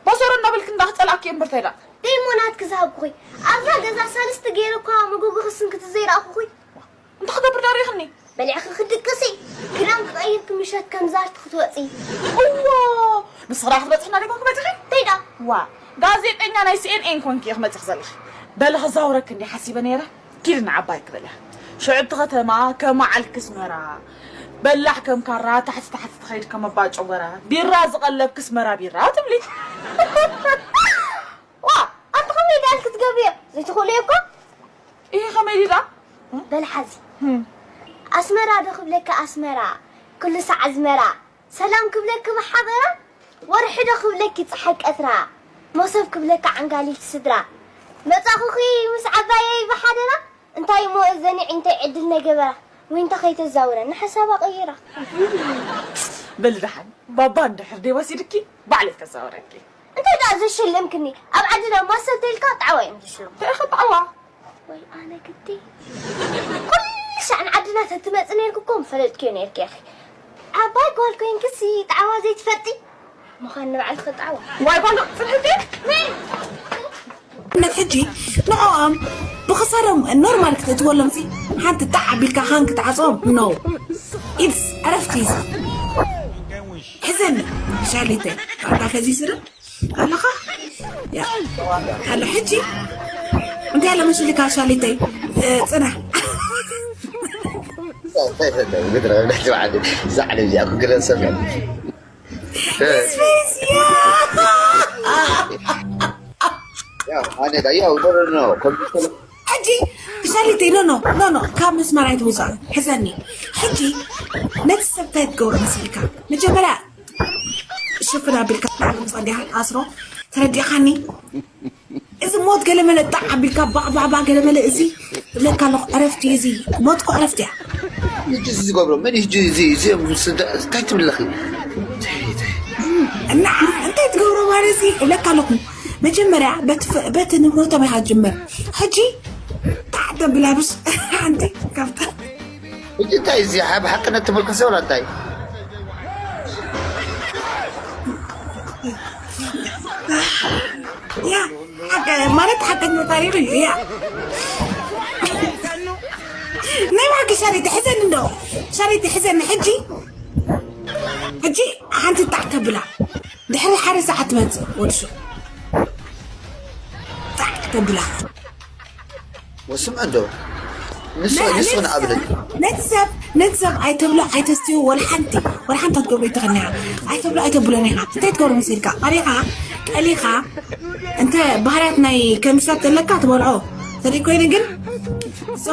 በሰሮ እናበልክ እንዳ ክጸላእክ እምበር ተይዳ ደይሞ ናትኪ ዝሃብኩኺ ኣብዛ ገዛ ሳልስቲ ገይረ እኳ መጎጎ ክስንክቲ ዘይረኣኹኺ እንታይ ክገብር ዳሪኽኒ በሊዕኺ ክድቅሲ ክዳን ክቐይርኪ ምሸት ከም ዛርቲ ክትወፂ እዎ ንስኽራ ክትበፅሕና ዲኹም ክመፅኺ እንታይ ዳ ዋ ጋዜጠኛ ናይ ሲኤንኤን ኮንኪ ኢኺ መፂኺ ዘለኺ በሊ ክዛውረኪ እንዲ ሓሲበ ነይረ ኪድ ንዓባይ ክበልያ ሽዑ እቲ ከተማ ከም ዓልኪ ኣስመራ በላሕ ከም ካራ ታሕቲ ታሕቲ ትኸይድ ከም ኣባ ጨጎራ ቢራ ዝቐለብኪ ኣስመራ ቢራ ትብሊ ዋ ኣንቲ ከመይ ዳል ክትገብርዮ ዘይትኽእልዮ እኮ ይሄ ከመይ ዲዳ በል ሓዚ ኣስመራ ዶ ክብለካ ኣስመራ ኩሉ ሳዕ ኣዝመራ ሰላም ክብለኪ ብሓበራ ወርሒ ዶ ክብለኪ ፀሓይ ቀትራ መሶብ ክብለካ ዓንጋሊት ስድራ መፃኹኺ ምስ ዓባየይ ብሓደራ እንታይ እሞ እዘን ዕንተይ ዕድል ነገበራ ዊንታ ከይተዛውረኒ ሓሳባ ቀይራ በል ደሓን ባባ እንድሕር ደይ ወሲድኪ ባዕለይ ከዛውረኪ እንታይ ደኣ ዘሸለምክኒ ኣብ ዓድና ማሰ እንተኢልካ ጣዕዋ እዮም ዝሽለሙ እንታይ ኢኻ ጣዕዋ ወይ ኣነ ግዲ ኩሉ ሻዕ ንዓድና ተትመጽእ ነርኪ እኮ ምፈለጥክዮ ነርኪ ኢኺ። ዓባይ ጓል ኮይንክሲ ጣዕዋ ዘይትፈልጢ ምዃን ንባዕልኺ ጣዕዋ። ዋይ ጓል ጽብቕቲ። ነት ሕጂ ንዕኦም ብኽሳዶም ኖርማል ክትእትወሎም ሲ ሓንቲ ጣዕ ኣቢልካ ሃን ክትዓጽዎም ኖ ኢድስ ዕረፍቲ ሕዘኒ ሻሊተይ ኣታ ከዚ ስርም ኣለኻ ኣሎ ሕጂ እንታይ ለመሽልካ ሻሊተይ ጽና ምድረ ብልሕቲ በዓል እዛ ዓለም እዚኣ ክግረን ሰብ ሕጂ ሻሊተይ ኖ ኖ ኖ ኖ ካብ መስመር ኣይትውፃእ ሕዘኒ ሕጂ ነቲ ሰብ እንታይ ትገብሮ መሲልካ መጀመርያ ሽፍን ኣቢልካ ጸጊኻ ኣስሮ ተረዲኻኒ እዚ ሞት ገለመለ ጣዕ ኣቢልካ ባዕባዕባ ገለመለ እዚ እብለካ ኣለኹ ዕረፍቲ እዚ ሞት እኮ ዕረፍቲ እያ ሕጂ እዚ ዝገብሮ መን እዩ ሕጂ እዚ እዚኦም እንታይ ትብለኺ እና እንታይ ትገብሮ ማለት እዚ እብለካ ኣለኹ መጀመርያ በቲ ንብረቶም ኢኻ ጅምር ሕጂ ጣዕ ተብላብስ ሓንቲ ካብታ ሕጂ እንታይ እዚ ሓብ ሓቅነት ትምልከሰ ወላ እንታይ ያ ማለት ሓቀኛ ታሪክ እዩ ያ ናይ ብሓቂ ሻሪቲ ሕዘን እንዶ ሻሪቲ ሕዘን ሕጂ ሕጂ ሓንቲ ጣዕ ተብላ ድሕሪ ሓደ ሰዓት ትመፅእ ወድሱ ጣዕ ተብላ ወስምዐ እንዶ ንሱ ንሱ ንኣብለት ነቲ ሰብ ነቲ ሰብ ኣይተብሎ ኣይተስትዮ ወላ ሓንቲ ወላ ሓንቲ ክትገብሮ ይትኽእል ኣይተብሎ ኣይተብሎ ነኻ እንታይ ትገብሮ መሲልካ ቀሊኻ ቀሊኻ እንተ ባህርያት ናይ ከሚሻት ዘለካ ትበልዖ ተደይ ኮይነ ግን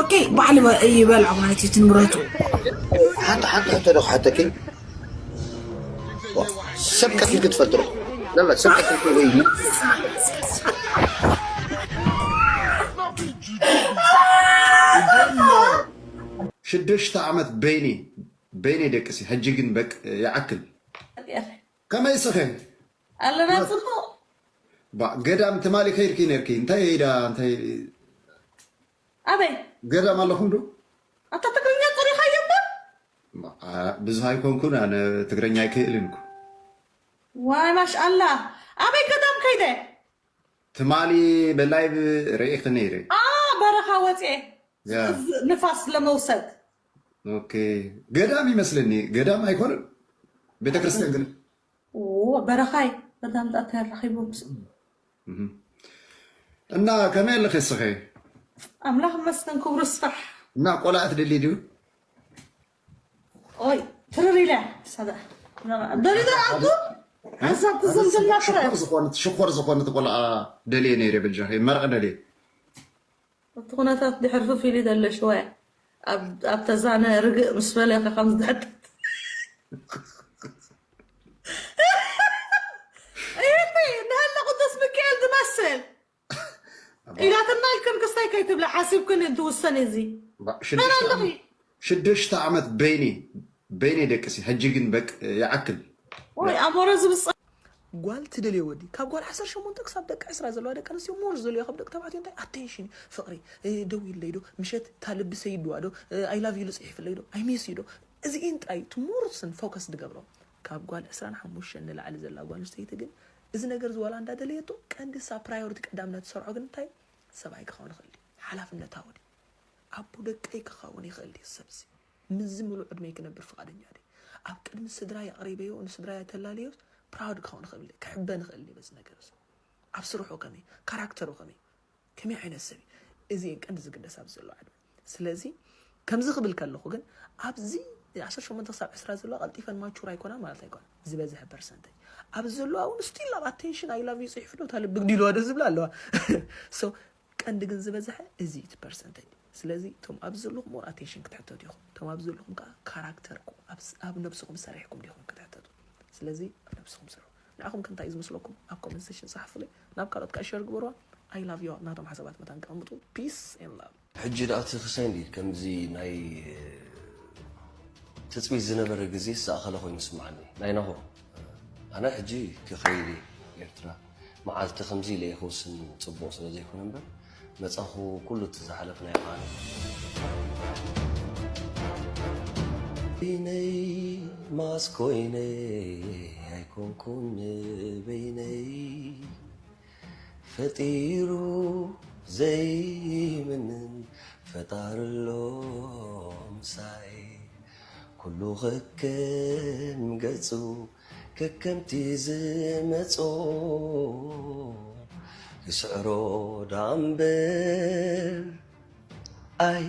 ኦኬ ባዕሉ ይበልዖ ማለት እዩ ትንብረቱ ሓንቲ ሓንቲ ሕቶ ዶ ክሓተኪ ሰብ ቀቲልኪ ትፈልጥሮ ለላ ሰብ ቀቲልኪ ወይ ሽዱሽተ ዓመት በይኒ በይኒ ደቅሲ ሕጂ ግን በቅ ይዓክል ከመይ ስኸ ኣለና ፅቡቅ ባ ገዳም ትማሊ ከይድኪ ነርኪ እንታይ ኢዳ እንታይ ኣበይ ገዳም ኣለኹም ዶ ኣታ ትግርኛ ፀሪኻዮ እምበር ብዙሃ ኣይኮንኩን ኣነ ትግረኛ ኣይክእልን እኮ ዋይ ማሽኣላ ኣበይ ገዳም ከይደ ትማሊ ብላይቭ ርኢኺ ነይረ ኣ በረኻ ወፅኤ ንፋስ ለመውሰድ ኦኬ ገዳም ይመስለኒ ገዳም ኣይኮነን ቤተክርስትያን ግን በረኻይ ገዳም ጣታ ያራኺቦም እና ከመይ ኣለኺ እስኺ ኣምላኽ መስገን ክብሩ ስራሕ እና ቆልዓ ትደሊ ድዩ ኦይ ትርር ኢለ ደሊዶ ኣቱ ሓሳብ ትዝምትና ትረ ዝኾነት ሽኮር ዝኾነት ቆልዓ ደልየ ነይረ በጃኺ መርዓ ደልየ እቲ ኩነታት ድሕር ፍፍ ኢሉ ዘሎ ሽወያ ኣብ ተዛነ ርግእ ምስ በለካ ከም ዝድሕጥ እየኒ ንሃለ ቅዱስ ሚካኤል ዝመስል ኢላትና ኢልክን ክስታይ ከይትብላ ሓሲብክን እንትውሰን እዚ መን ኣለኺ ሽዱሽተ ዓመት በይኒ በይኒ ደቅሲ ሕጂ ግን በቅ ይዓክል ወይ ኣሞረ ዝብፃ ጓል ትደልዮ ወዲ ካብ ጓል ዓሰርተ ሸሞንተ ክሳብ ደቂ ዕስራ ዘለዋ ደቂ ኣንስትዮ ሞር ዝደልዮ ካብ ደቂ ተባዕትዮ እንታይ ኣቴንሽን ፍቕሪ ደው ኢለይ ዶ ምሸት እታ ልቢ ሰይድዋ ዶ ኣይ ላቭ ዩ ልፅሒፍለይ ዶ ኣይ ሚስ ዩ ዶ እዚኢን ጥራይ እቲ ሞር ስን ፎከስ ዝገብሮ ካብ ጓል ዕስራን ሓሙሽተን ንላዕሊ ዘላ ጓል ኣንስተይቲ ግን እዚ ነገር እዚ ዋላ እንዳደለየቶ ቀንዲ እሳ ፕራዮሪቲ ቀዳምነት ትሰርዖ ግን እንታይ ሰብኣይ ክኸውን ይኽእል ድዩ ሓላፍነታዊ ድዩ ኣቦ ደቀይ ክኸውን ይኽእል ድዩ ሰብዚ ምዚ ምሉእ ዕድመይ ክነብር ፍቓደኛ ድየ ኣብ ቅድሚ ስድራይ ኣቕሪበዮ ንስድራይ ኣተላልዮስ ፕራውድ ክኸውን ይኽእል ክሕበን ይኽእል በዚ ነገር እዚ ኣብ ስርሑ ከመይ ካራክተሩ ከመይ ከመይ ዓይነት ሰብ እዩ እዚ እየን ቀንዲ ዝግደስ ኣብዚ ዘሎ ዕድመ ስለዚ ከምዚ ክብል ከለኹ ግን ኣብዚ ዓሰርተ ሸሞንተ ክሳብ ዕስራ ዘለዋ ቀልጢፈን ማቹር ኣይኮና ማለት ኣይኮና ዝበዝሐ ፐርሰንተጅ ኣብዚ ዘለዋ እውን ስቲል ኣብ ኣቴንሽን ኣይ ላቭ ዩ ፅሒፉ ዶ ታለ ብግዲልዋ ዶ ዝብላ ኣለዋ ቀንዲ ግን ዝበዝሐ እዚ እቲ ፐርሰንተጅ ስለዚ እቶም ኣብዚ ዘለኹም ሞር ኣቴንሽን ክትሕተቱ ኢኹም እቶም ኣብዚ ዘለኹም ከዓ ካራክተርኩም ኣብ ነብስኹም ሰሪሕኩም ዲኹም ክትሕተቱ ስለዚ ኣብ ነብስኹም ስርሑ ንዓኹም ከ እንታይ እዩ ዝመስለኩም ኣብ ኮመንት ሴሽን ፀሓፉለይ ናብ ካልኦት ከዓ ሸር ግበርዋ I love you ናቶም ሓሳባት መታን ከቐምጡ peace and love ሕጂ ደኣ እቲ ክሳይ እንዲ ከምዚ ናይ ትጽቢት ዝነበረ ግዜ ዝኣኸለ ኮይኑ ይስምዓኒ ናይ ናሆ ኣነ ሕጂ ክኸይድ እየ ኤርትራ መዓልቲ ከምዚ ኢለ እየ ክውስን ጽቡቕ ስለ ዘይኮነ እምበር መጻኹ ኩሉ እቲ ዝሓለፍናዮ ከኣ በይነይ ማስኮይነይ ኣይኮንኩን በይነይ ፈጢሩ ዘይምንን ፈጣሪ ኣሎ ምሳይ ኩሉ ከከም ገጹ ከከምቲ ዝመጾ ክስዕሮ ዳምበር ኣይ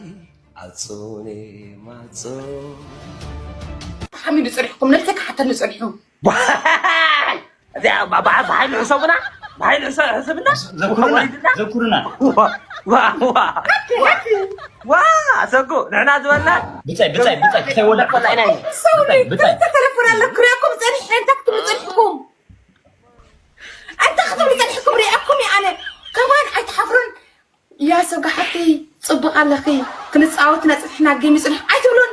ዓጹኒ ማጾ ተሓሚሉ ጸኒሕኩም ነብሰ ክሓተኒ ጸኒሑ እዚኣ ብሓይሊ ሕሰቡና ብሓይሊ ሕሰብና ዘኩሩና ዘኩሩና ዋ ሰጉ ንሕና ዝበልና ብፀይ ብፀይ ብፀይ ክተይወልዕ ቆላይና ሰውሪ ክልተ ተለፎን ኣለኩ ሪኣኩም ጸኒሐ እንታይ ክትብሉ ጸኒሕኩም እንታይ ክትብሉ ጸኒሕኩም ሪኣኩም እየ ኣነ ከማን ኣይትሓፍሩን ያ ሰጉ ሓፍተይ ጽቡቕ ኣለኺ ክንጻወት ኢና ጸኒሕና ጌም ይጽንሕ ኣይትብሉን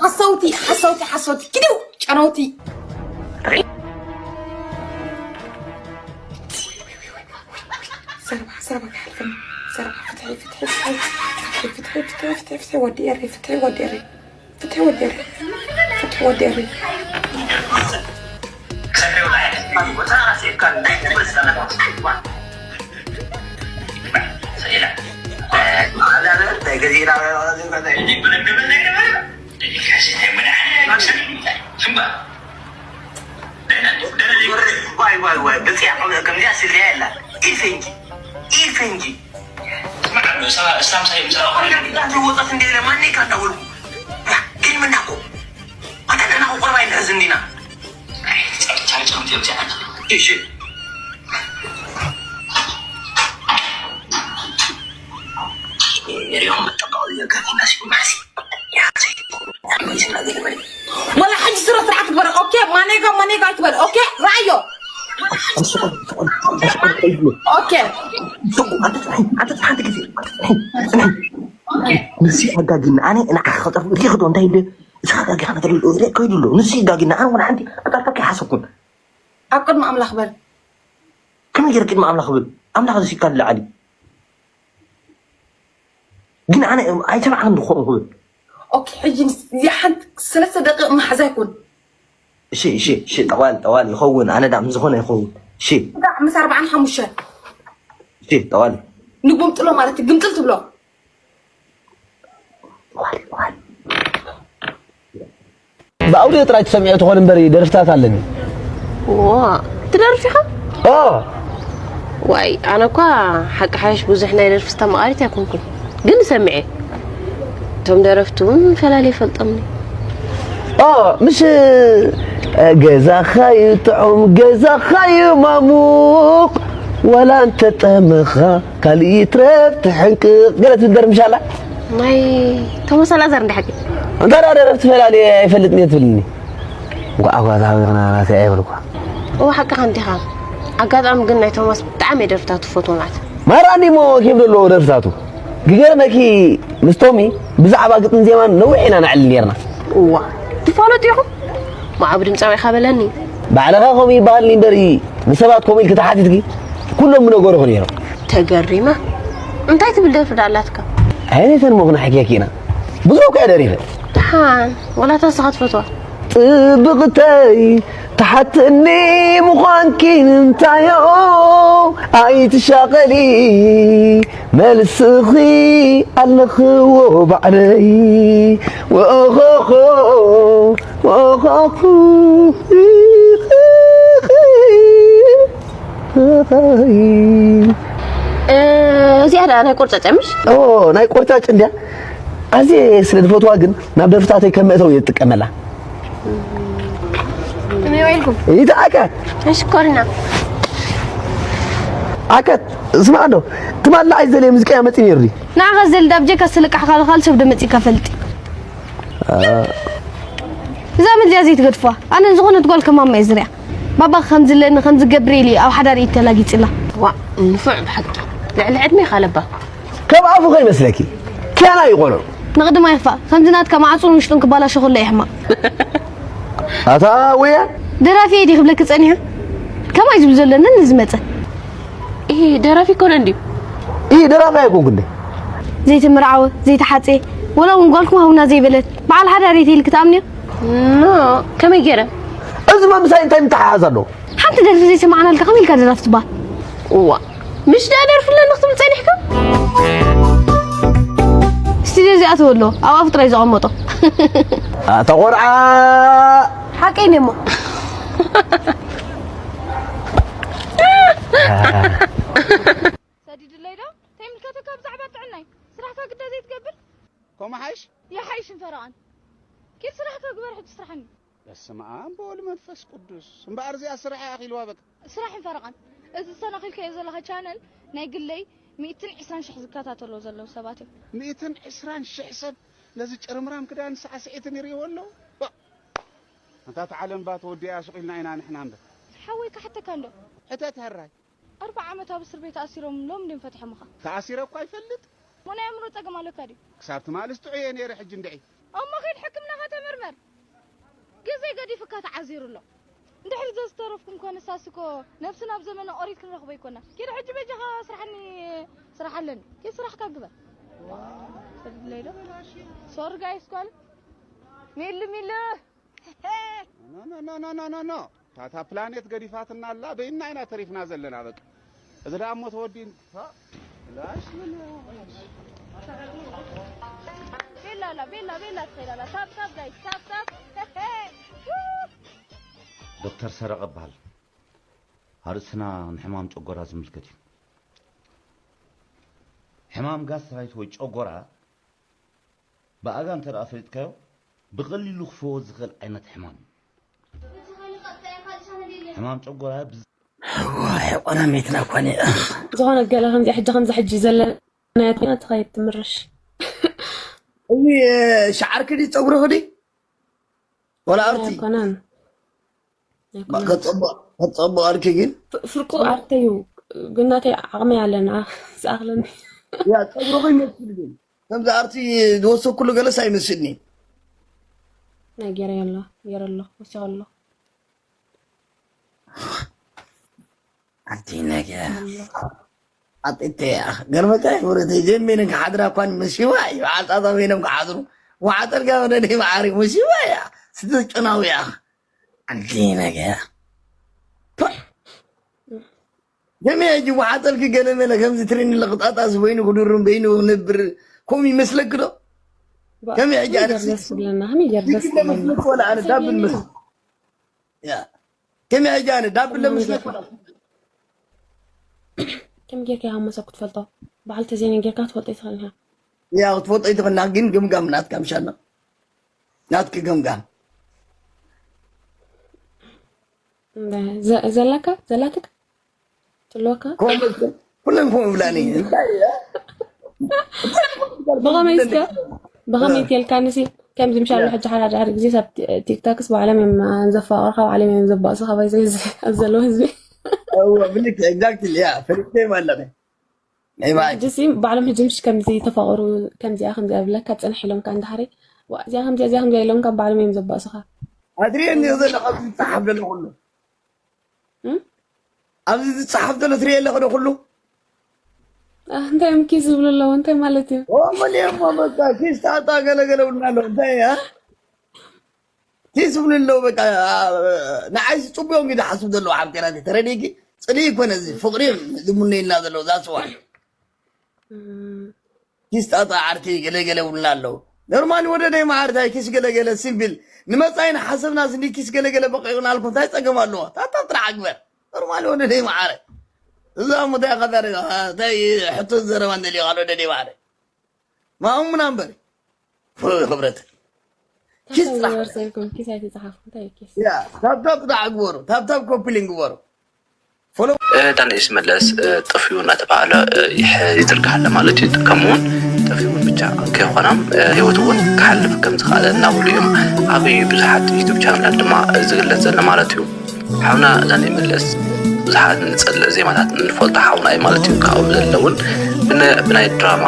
ሓሰውቲ ሓሰውቲ ሓሰውቲ ኪዱ ጨነውቲ ዘረባ ዘረባ ክሓልፈኒ ዘረባ ፍትሒ ፍትሒ ፍትሒ ፍትሒ ፍትሒ ፍትሒ ፍትሒ ወዲ ኤሪ ፍትሒ ወዲ ኤሪ ፍትሒ ወዲ ኤሪ ፍትሒ ወዲ ኤሪ ፍትሒ ወዲ ኤሪ ብፅያ ከምዚኣ ስድያ የላ ኢፈንጂ ኢፈንጂ ወፀት እንደ ኢለ ማን ይካዳውልኩ ግን ምናኮ ኣታ ደህና ቆርባ ይንሕዝ እንዲና ወላ ሓንቲ ስረ ስርዓት ግበር ኦኬ ማኔጋ ማኔጋ ኣይትበል ኦኬ ረኣዮ ኦኬ ንሲ ኣጋጊና ኣነ ንዓኻ ከጠፍ ሪኽዶ እንታይ ደ ንስኻ ኣጋጊኻ ነገር ሪእ ከይዱ ኣሎ ንሲ ኣጋጊና ኣነ ወላ ሓንቲ ክጠርፈካ ይሓሰብኩን ኣብ ቅድሚ ኣምላኽ በል ከመይ ገይረ ቅድሚ ኣምላኽ ብል ኣምላኽ ዝሲካ ንላዓሊ ግን ኣነ ኣይሰማዕክን ዝኾኑ ክብል ኦኬ ሕጂ እዚኣ ሓንቲ ሰለስተ ደቂቕ መሓዛ ይኩን እሺ እሺ እሺ ጠዋል ጠዋል ይኸውን ኣነ ዳ ምዝኾነ ይኸውን እሺ ምስ ኣርባዓን ሓሙሽተን እሺ ጠዋል ንጉምጥሎ ማለት ግምጥል ትብሎ ጠዋል ጠዋል ብኣውዲዮ ጥራይ ትሰምዕዮ ትኾን እምበር ደርፍታት ኣለኒ ዋ ትደርፍ ኢኻ ኦ ዋይ ኣነ እኳ ሓቂ ሓሽ ብዙሕ ናይ ደርፊ ዝተማቓሪት ኣይኮንኩን ግን ሰምዐ እቶም ደረፍቲ እውን ፈላልየ ይፈልጦምኒ ኦ ምስ ገዛኻዩ ጥዑም ገዛኻዩ ማሙቕ ዋላ እንተጠመኻ ካልእ ይትረፍ ትሕንቅቕ ገለ ትብል ደርፊ ምሻላ ናይ ቶማስ ኣልኣዛር እንዳ ሓቂ እንታ ደኣ ደረፍቲ ፈላልየ ኣይፈልጥን እየ ትብልኒ እንኳዕ ኣጓዛዊ ኽና ናተይ ኣይበልኳ እወ ሓቅኻ እንዲኻ ኣጋጣሚ ግን ናይ ቶማስ ብጣዕሚ እየ ደርፍታቱ ፈትዎም ኣት ማራ እንዲሞ ኬፍ ዘለዎ ደርፍታቱ ክገርመኪ ምስ ቶሚ ብዛዕባ ግጥም ዜማን ነዊሕ ኢና ነዕልል ነርና እዋ ትፋለጡ ኢኹም ማዕቡ ድምፃዊ ኢኻ በለኒ ባዕልኻ ከምኡ ይበሃልኒ እምበሪ ንሰባት ከምኡ ኢልኪ ተሓቲትኪ ኩሎም ምነገሩኺ ነይሮም ተገሪመ እንታይ ትብል ደርፊ ዳ ኣላትካ ዓይነተን ሞ ክነሕክየኪ ኢና ብዙሕ እኮ እየ ደሪፈ ደሓን ወላ እታ ንስኻ ትፈትዋ ጽብቕተይ ትሓትኒ ምዃንኪ ንምንታዮ ኣይትሻቐሊ መልስኺ ኣለኽዎ ባዕለይ ወኦኾኾ ወኦኾኹ እዚኣ ደኣ ናይ ቆርጫጫ ምሽ ናይ ቆርጫጭ እንድያ ኣዝየ ስለ ዝፈትዋ ግን ናብ ደርፍታተይ ከም መእተዊ እየ ዝጥቀመላ ከመይ ዋይልኩም ኢታ ኣካት ሽኮሪና ኣካት ስማዕ ዶ ትማሊ ንዓይ ዝደለየ ሙዚቃ መፂ ነይሩ ድዩ ንዓኻ ዝደሊ ዳብ ጀካ ዝልቃሕካ ካልእ ሰብ ዶ መፂካ ፈልጢ እዛ መድልያ ዘይትገድፍዋ ኣነ ዝኾነት ጓል ከማማ እየ ዝሪኣ ባባ ከም ዝለኒ ከም ዝገብር ኢሉ ኣብ ሓዳር ኢድ ተላጊፅላ ዋ ንፉዕ ብሓቂ ልዕሊ ዕድሜ ካለባ ከም ኣፉ ከይመስለኪ ኪያና ይቆሎ ንቕድማ ይኽፋእ ከምዚ ናትካ ማዕፁን ውሽጡን ክባላሾ ከሎ ይሕማቕ ኣታ ወያ ደራፊ እየ ድየ ክብለኪ ፀኒሐ ከማይ ዝብል ዘሎ ነኒ ዝመፀ ይሄ ደራፊ ኮነ እንድዩ ይህ ደራፊ ኣይኮንኩ እንደ ዘይተመርዓወ ዘይተሓፀየ ወላ እውን ጓልኩም ሃውና ዘይበለት በዓል ሓዳር እየ ኢልክ ትኣምንዮ? ኖ፣ ከመይ ገይረ? እዚ መምሳይ እንታይ ምትሓሓዝ ኣለዎ? ሓንቲ ደርፊ ዘይሰማዕናልካ ከመይ ኢልካ ደራፊ ትበሃል? እዋ፣ ምሽ ደኣ ደርፍለኒ ክትብል ጸኒሕካ? ስቱድዮ እዚኣ ትበሎ ኣብ ኣፉ ጥራይ ዘቐመጦ። ኣታ ቆልዓ ሓቀይ ነሞ። ሰዲድለይ ዶ ተይምልከተካ ብዛዕባ ጥዕናይ ስራሕካ ግዳ ዘይትገብር? ከምኡ ሓይሽ? ይሓይሽን ፈረቓን ኪድ ስራሕካ ግበር ሕጂ ስራሕኒ። በስመ ኣብ ወወልድ መንፈስ ቅዱስ። እምበኣር እዚኣ ስራሕ እያ ኣኺልዋ በቃ። ስራሕን ፈረቓን እዚ ዝሰናኺልካዮ ዘለኻ ቻነል ናይ ግለይ ሚእትን ዕስራን ሽሕ ዝከታተሎ ዘለዉ ሰባት እዮም። ሚእትን ዕስራን ሽሕ ሰብ ነዚ ጭርምራም ክዳን ሳዕስዒትን ይርእይዎ ኣለዉ። ባ! ኣንታ እታ ዓለም ባ ተወዲኣ ሱቕ ኢልና ኢና ንሕና እምበር። ሓወይ ክሓተካ እንዶ። ሕተት ሕራይ። ኣርብዓ ዓመት ኣብ እስር ቤት ኣሲሮም ሎም ድዮም ፈትሖምኻ? ተኣሲረ እኳ ይፈልጥ። እሞ ናይ ኣእምሮ ጸገም ኣለካ ድዩ? ክሳብ ትማልስ ጥዑየ ነይረ ሕጂ እንድዒ። እሞ ኺድ ሕክምናኻ ተመርመር። ግዜ ገዲፉካ ተዓዚሩ ኣሎ። እንድሕር ዘዝተረፍኩም ኮነ ሳስኮ ነብስና ኣብ ዘመነ ኦሪት ክንረኽቦ ኣይኮና። ኪድ ሕጂ በጃኻ ስራሕኒ ስራሕ ኣለኒ። ኪድ ስራሕካ ግበር። ሰድለይ ዶ? ሶሪ ጋይስ ኳል ሚሉ ሚሉ ኖ ኖ ኖ ኖ ኖ ኖ ታታ ፕላኔት ገዲፋትና ኣላ በይና ኢና ተሪፍና ዘለና በቃ እዚ ደኣ እሞ ተወዲን ላሽ ምን ቤላ ኣላ ቤላ ቤላ ትኸይድ ኣላ ታብ ታብ ጋይስ ታብ ታብ ዶክተር ሰረቐ እበሃል። ኣርእስትና ንሕማም ጨጎራ ዝምልከት እዩ። ሕማም ጋስትራይት ወይ ጨጎራ ብኣጋ እንተ ደኣ ፈሊጥካዮ ብቐሊሉ ክፍወስ ዝኽእል ዓይነት ሕማም እዩ። ሕማም ጨጎራ ብዝ- ዋይ ቆናሚትና እኳ እኔ ዝኾነ ገለ ከምዚ ሕጂ ከምዚ ሕጂ ዘለናያ ኮይና ትኸይድ ትምርሽ እዚ ሻዓርኪ ድዩ ፀጉርኺ ድዩ ወላ ኣርቲ ኣይኮነን ከፀብቕ ኣልኪ ግን ፍርቁ ኣርተዩ ግን ናተይ ዓቕመይ ኣለና ዝኣኽለኒ ያ ፀጉርኺ ይመስል ግን ከምዚ ኣርቲ ዝወሰኩሉ ገለስ ኣይመስልኒ ናይ ገይረ ኣሎ ገይረ ኣሎ ወሲኹ ኣሎ ኣቲ ነገ ኣጥተያ ገርመታ ወረተ ጀሚን ክሓድራ እኳን መሲዋ እዩ ዓጣጣ ኮይኖም ክሓድሩ ወሓጠልካ ወደ ደይ መዓሪ መሲዋ እያ ስትጨናዊ እያ ኣንቲ ነገ ጀሚ ሕጂ ወሓጠልኪ ገለ መለ ከምዚ ትሪኒ ለቕጣጣስ በይኑ ክድሩን በይኑ ክነብር ከምኡ ይመስለኪ ዶ ከመይ ሕጂ ኣነ ደስ ዝብለና ከመይ ገር ደስ ዝብለና ወላ ኣነ ዳብል መስል ከመይ ሕጂ ኣነ ዳብል ለምስለካ ከም ጌርካ ኢኻ መሰብ ክትፈልጦ በዓል ተዘይነ ጌርካ ክትፈልጦ ይትኽእል ኢኻ ያ ክትፈልጦ ይትኽእልና ግን ግምጋም ናትካ ምሻና ናትኪ ግምጋም ዘለካ ዘላትክ ትልወካ ኩለን ከምኡ ይብላኒ እንታይ ብኸመይ እስከ ብኸመይ ቴልካ ንሲ ከምዚ ምሻሉ ሕጂ ሓደ ሓደ ግዜ ኣብ ቲክቶክስ ባዕሎም እዮም ዘፋቕርካ ባዕሎም እዮም ዘባእሱኻ ባይዘ ኣብዚ ዘለዉ ህዝቢ ብልክ ኤግዛክትሊ ያ ፈሊጠ ማለት ሕጂ ሲ ባዕሎም ሕጂ ምሽ ከምዚ ተፋቕሩ ከምዚኣ ከምዚኣ ብለካ ፅንሕ ኢሎም ካ እንዳሓሪ እዚኣ ከምዚኣ እዚኣ ከምዚኣ ኢሎም ካብ ባዕሎም እዮም ዘባእሱኻ ኣድሪየኒ ዘለካ ዝፀሓፍ ዘሎ ኩሉ ኣብዚ ዝፀሓፍ ዘሎ ትሪኦ ኣለኸ ዶ ኩሉ እንታይ እዮም ኪስ ዝብሉ ኣለዎ እንታይ ማለት እዩ ኦመሊየሞ በቃ ኪስ ጣጣ ገለገለ ብልና ኣለዉ እንታይ እያ ኪስ ዝብሉ ኣለዉ በቃ ንዓይ ዝፅቡዮም እዩ ዝሓስብ ዘለዉ ሓብቴና ተረዲእኪ ፅልኢ ይኮነ እዚ ፍቅሪ ዝሙነየልና ዘለዉ ዛስዋ ኪስ ጣጣ ዓርከይ ገለ ገለ ውልና ኣለዉ ኖርማሊ ወደደይ መዓር እንታይ ኪስ ገለ ገለ ሲምፕል ንመጻኢ ንሓሰብና ስኒ ኪስ ገለ ገለ በቂቕና ኣልኩም እንታይ ጸገም ኣለዎ ታታ ጥራሕ ኣግበር ኖርማሊ ወደደይ መዓረ እዛ ሙታይ ኸዛሪ እንታይ ሕቶ ዘረባ እንደልዮ ኻል ወደደይ መዓረ ማኡሙና እምበሪ ክብረት ኪስ ጥራሕ ያ ታብታብ ጥራሕ ግበሩ ታብታብ ኮፒሊን ግበሩ ዳንኤል ሽመለስ ጠፊኡ እናተባህለ ይዝርጋሕ ኣሎ ማለት እዩ። ከምኡ እውን ጠፊኡ እውን ብቻ ከይኾነ ህይወቱ እውን ክሓልፍ ከም ዝኸኣለ እናበሉ እዮም ኣብ ብዙሓት ዩቱብ ቻነላት ድማ ዝግለፅ ዘሎ ማለት እዩ። ሓውና ዳንኤል መለስ ብዙሓት ንፀልእ ዜማታት ንፈልጦ ሓውና እዩ ማለት እዩ። ካብኡ ብዘለለ እውን ብናይ ድራማ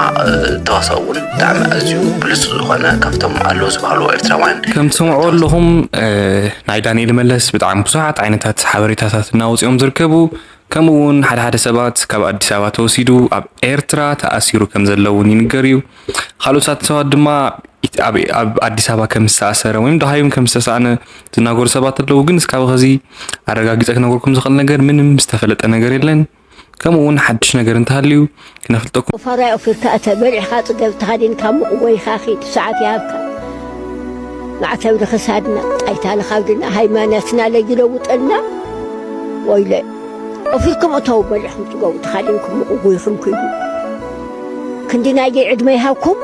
ተዋሳኦ እውን ብጣዕሚ ኣዝዩ ብሉፅ ዝኾነ ካብቶም ኣለዉ ዝበሃሉ ኤርትራውያን ከም ትሰምዕዎ ኣለኹም ናይ ዳንኤል መለስ ብጣዕሚ ብዙሓት ዓይነታት ሓበሬታታት እናወፅኦም ዝርከቡ ከምኡ እውን ሓደ ሓደ ሰባት ካብ ኣዲስ ኣበባ ተወሲዱ ኣብ ኤርትራ ተኣሲሩ ከም ዘሎ እውን ይንገር እዩ። ካልኦት ሰባት ድማ ኣብ ኣዲስ ኣበባ ከም ዝተኣሰረ ወይም ደሃዮም ከም ዝተሳእነ ዝናገሩ ሰባት ኣለዉ። ግን እስካብ ኸዚ ኣረጋጊጸ ክነገርኩም ዝኽእል ነገር ምንም ዝተፈለጠ ነገር የለን። ከምኡ እውን ሓድሽ ነገር እንተሃልዩ ክነፍልጠኩም። ፋራይ ኦፊርካ እተ በሊዕኻ ጽገብ ተኻዲንካ ምቕወይካ ኺድ ሰዓት ይሃብካ። ማዕተብ ንኽሳድና ጣይታ ንኻብድና ሃይማኖትና ለይለውጠልና። ወይለ ኦፊርኩም እተው በሊዕኩም ጽገቡ ተኻዲንኩም ምቕጉይኹም ኪዱ። ክንዲ ናይገይ ዕድመ ይሃብኩም።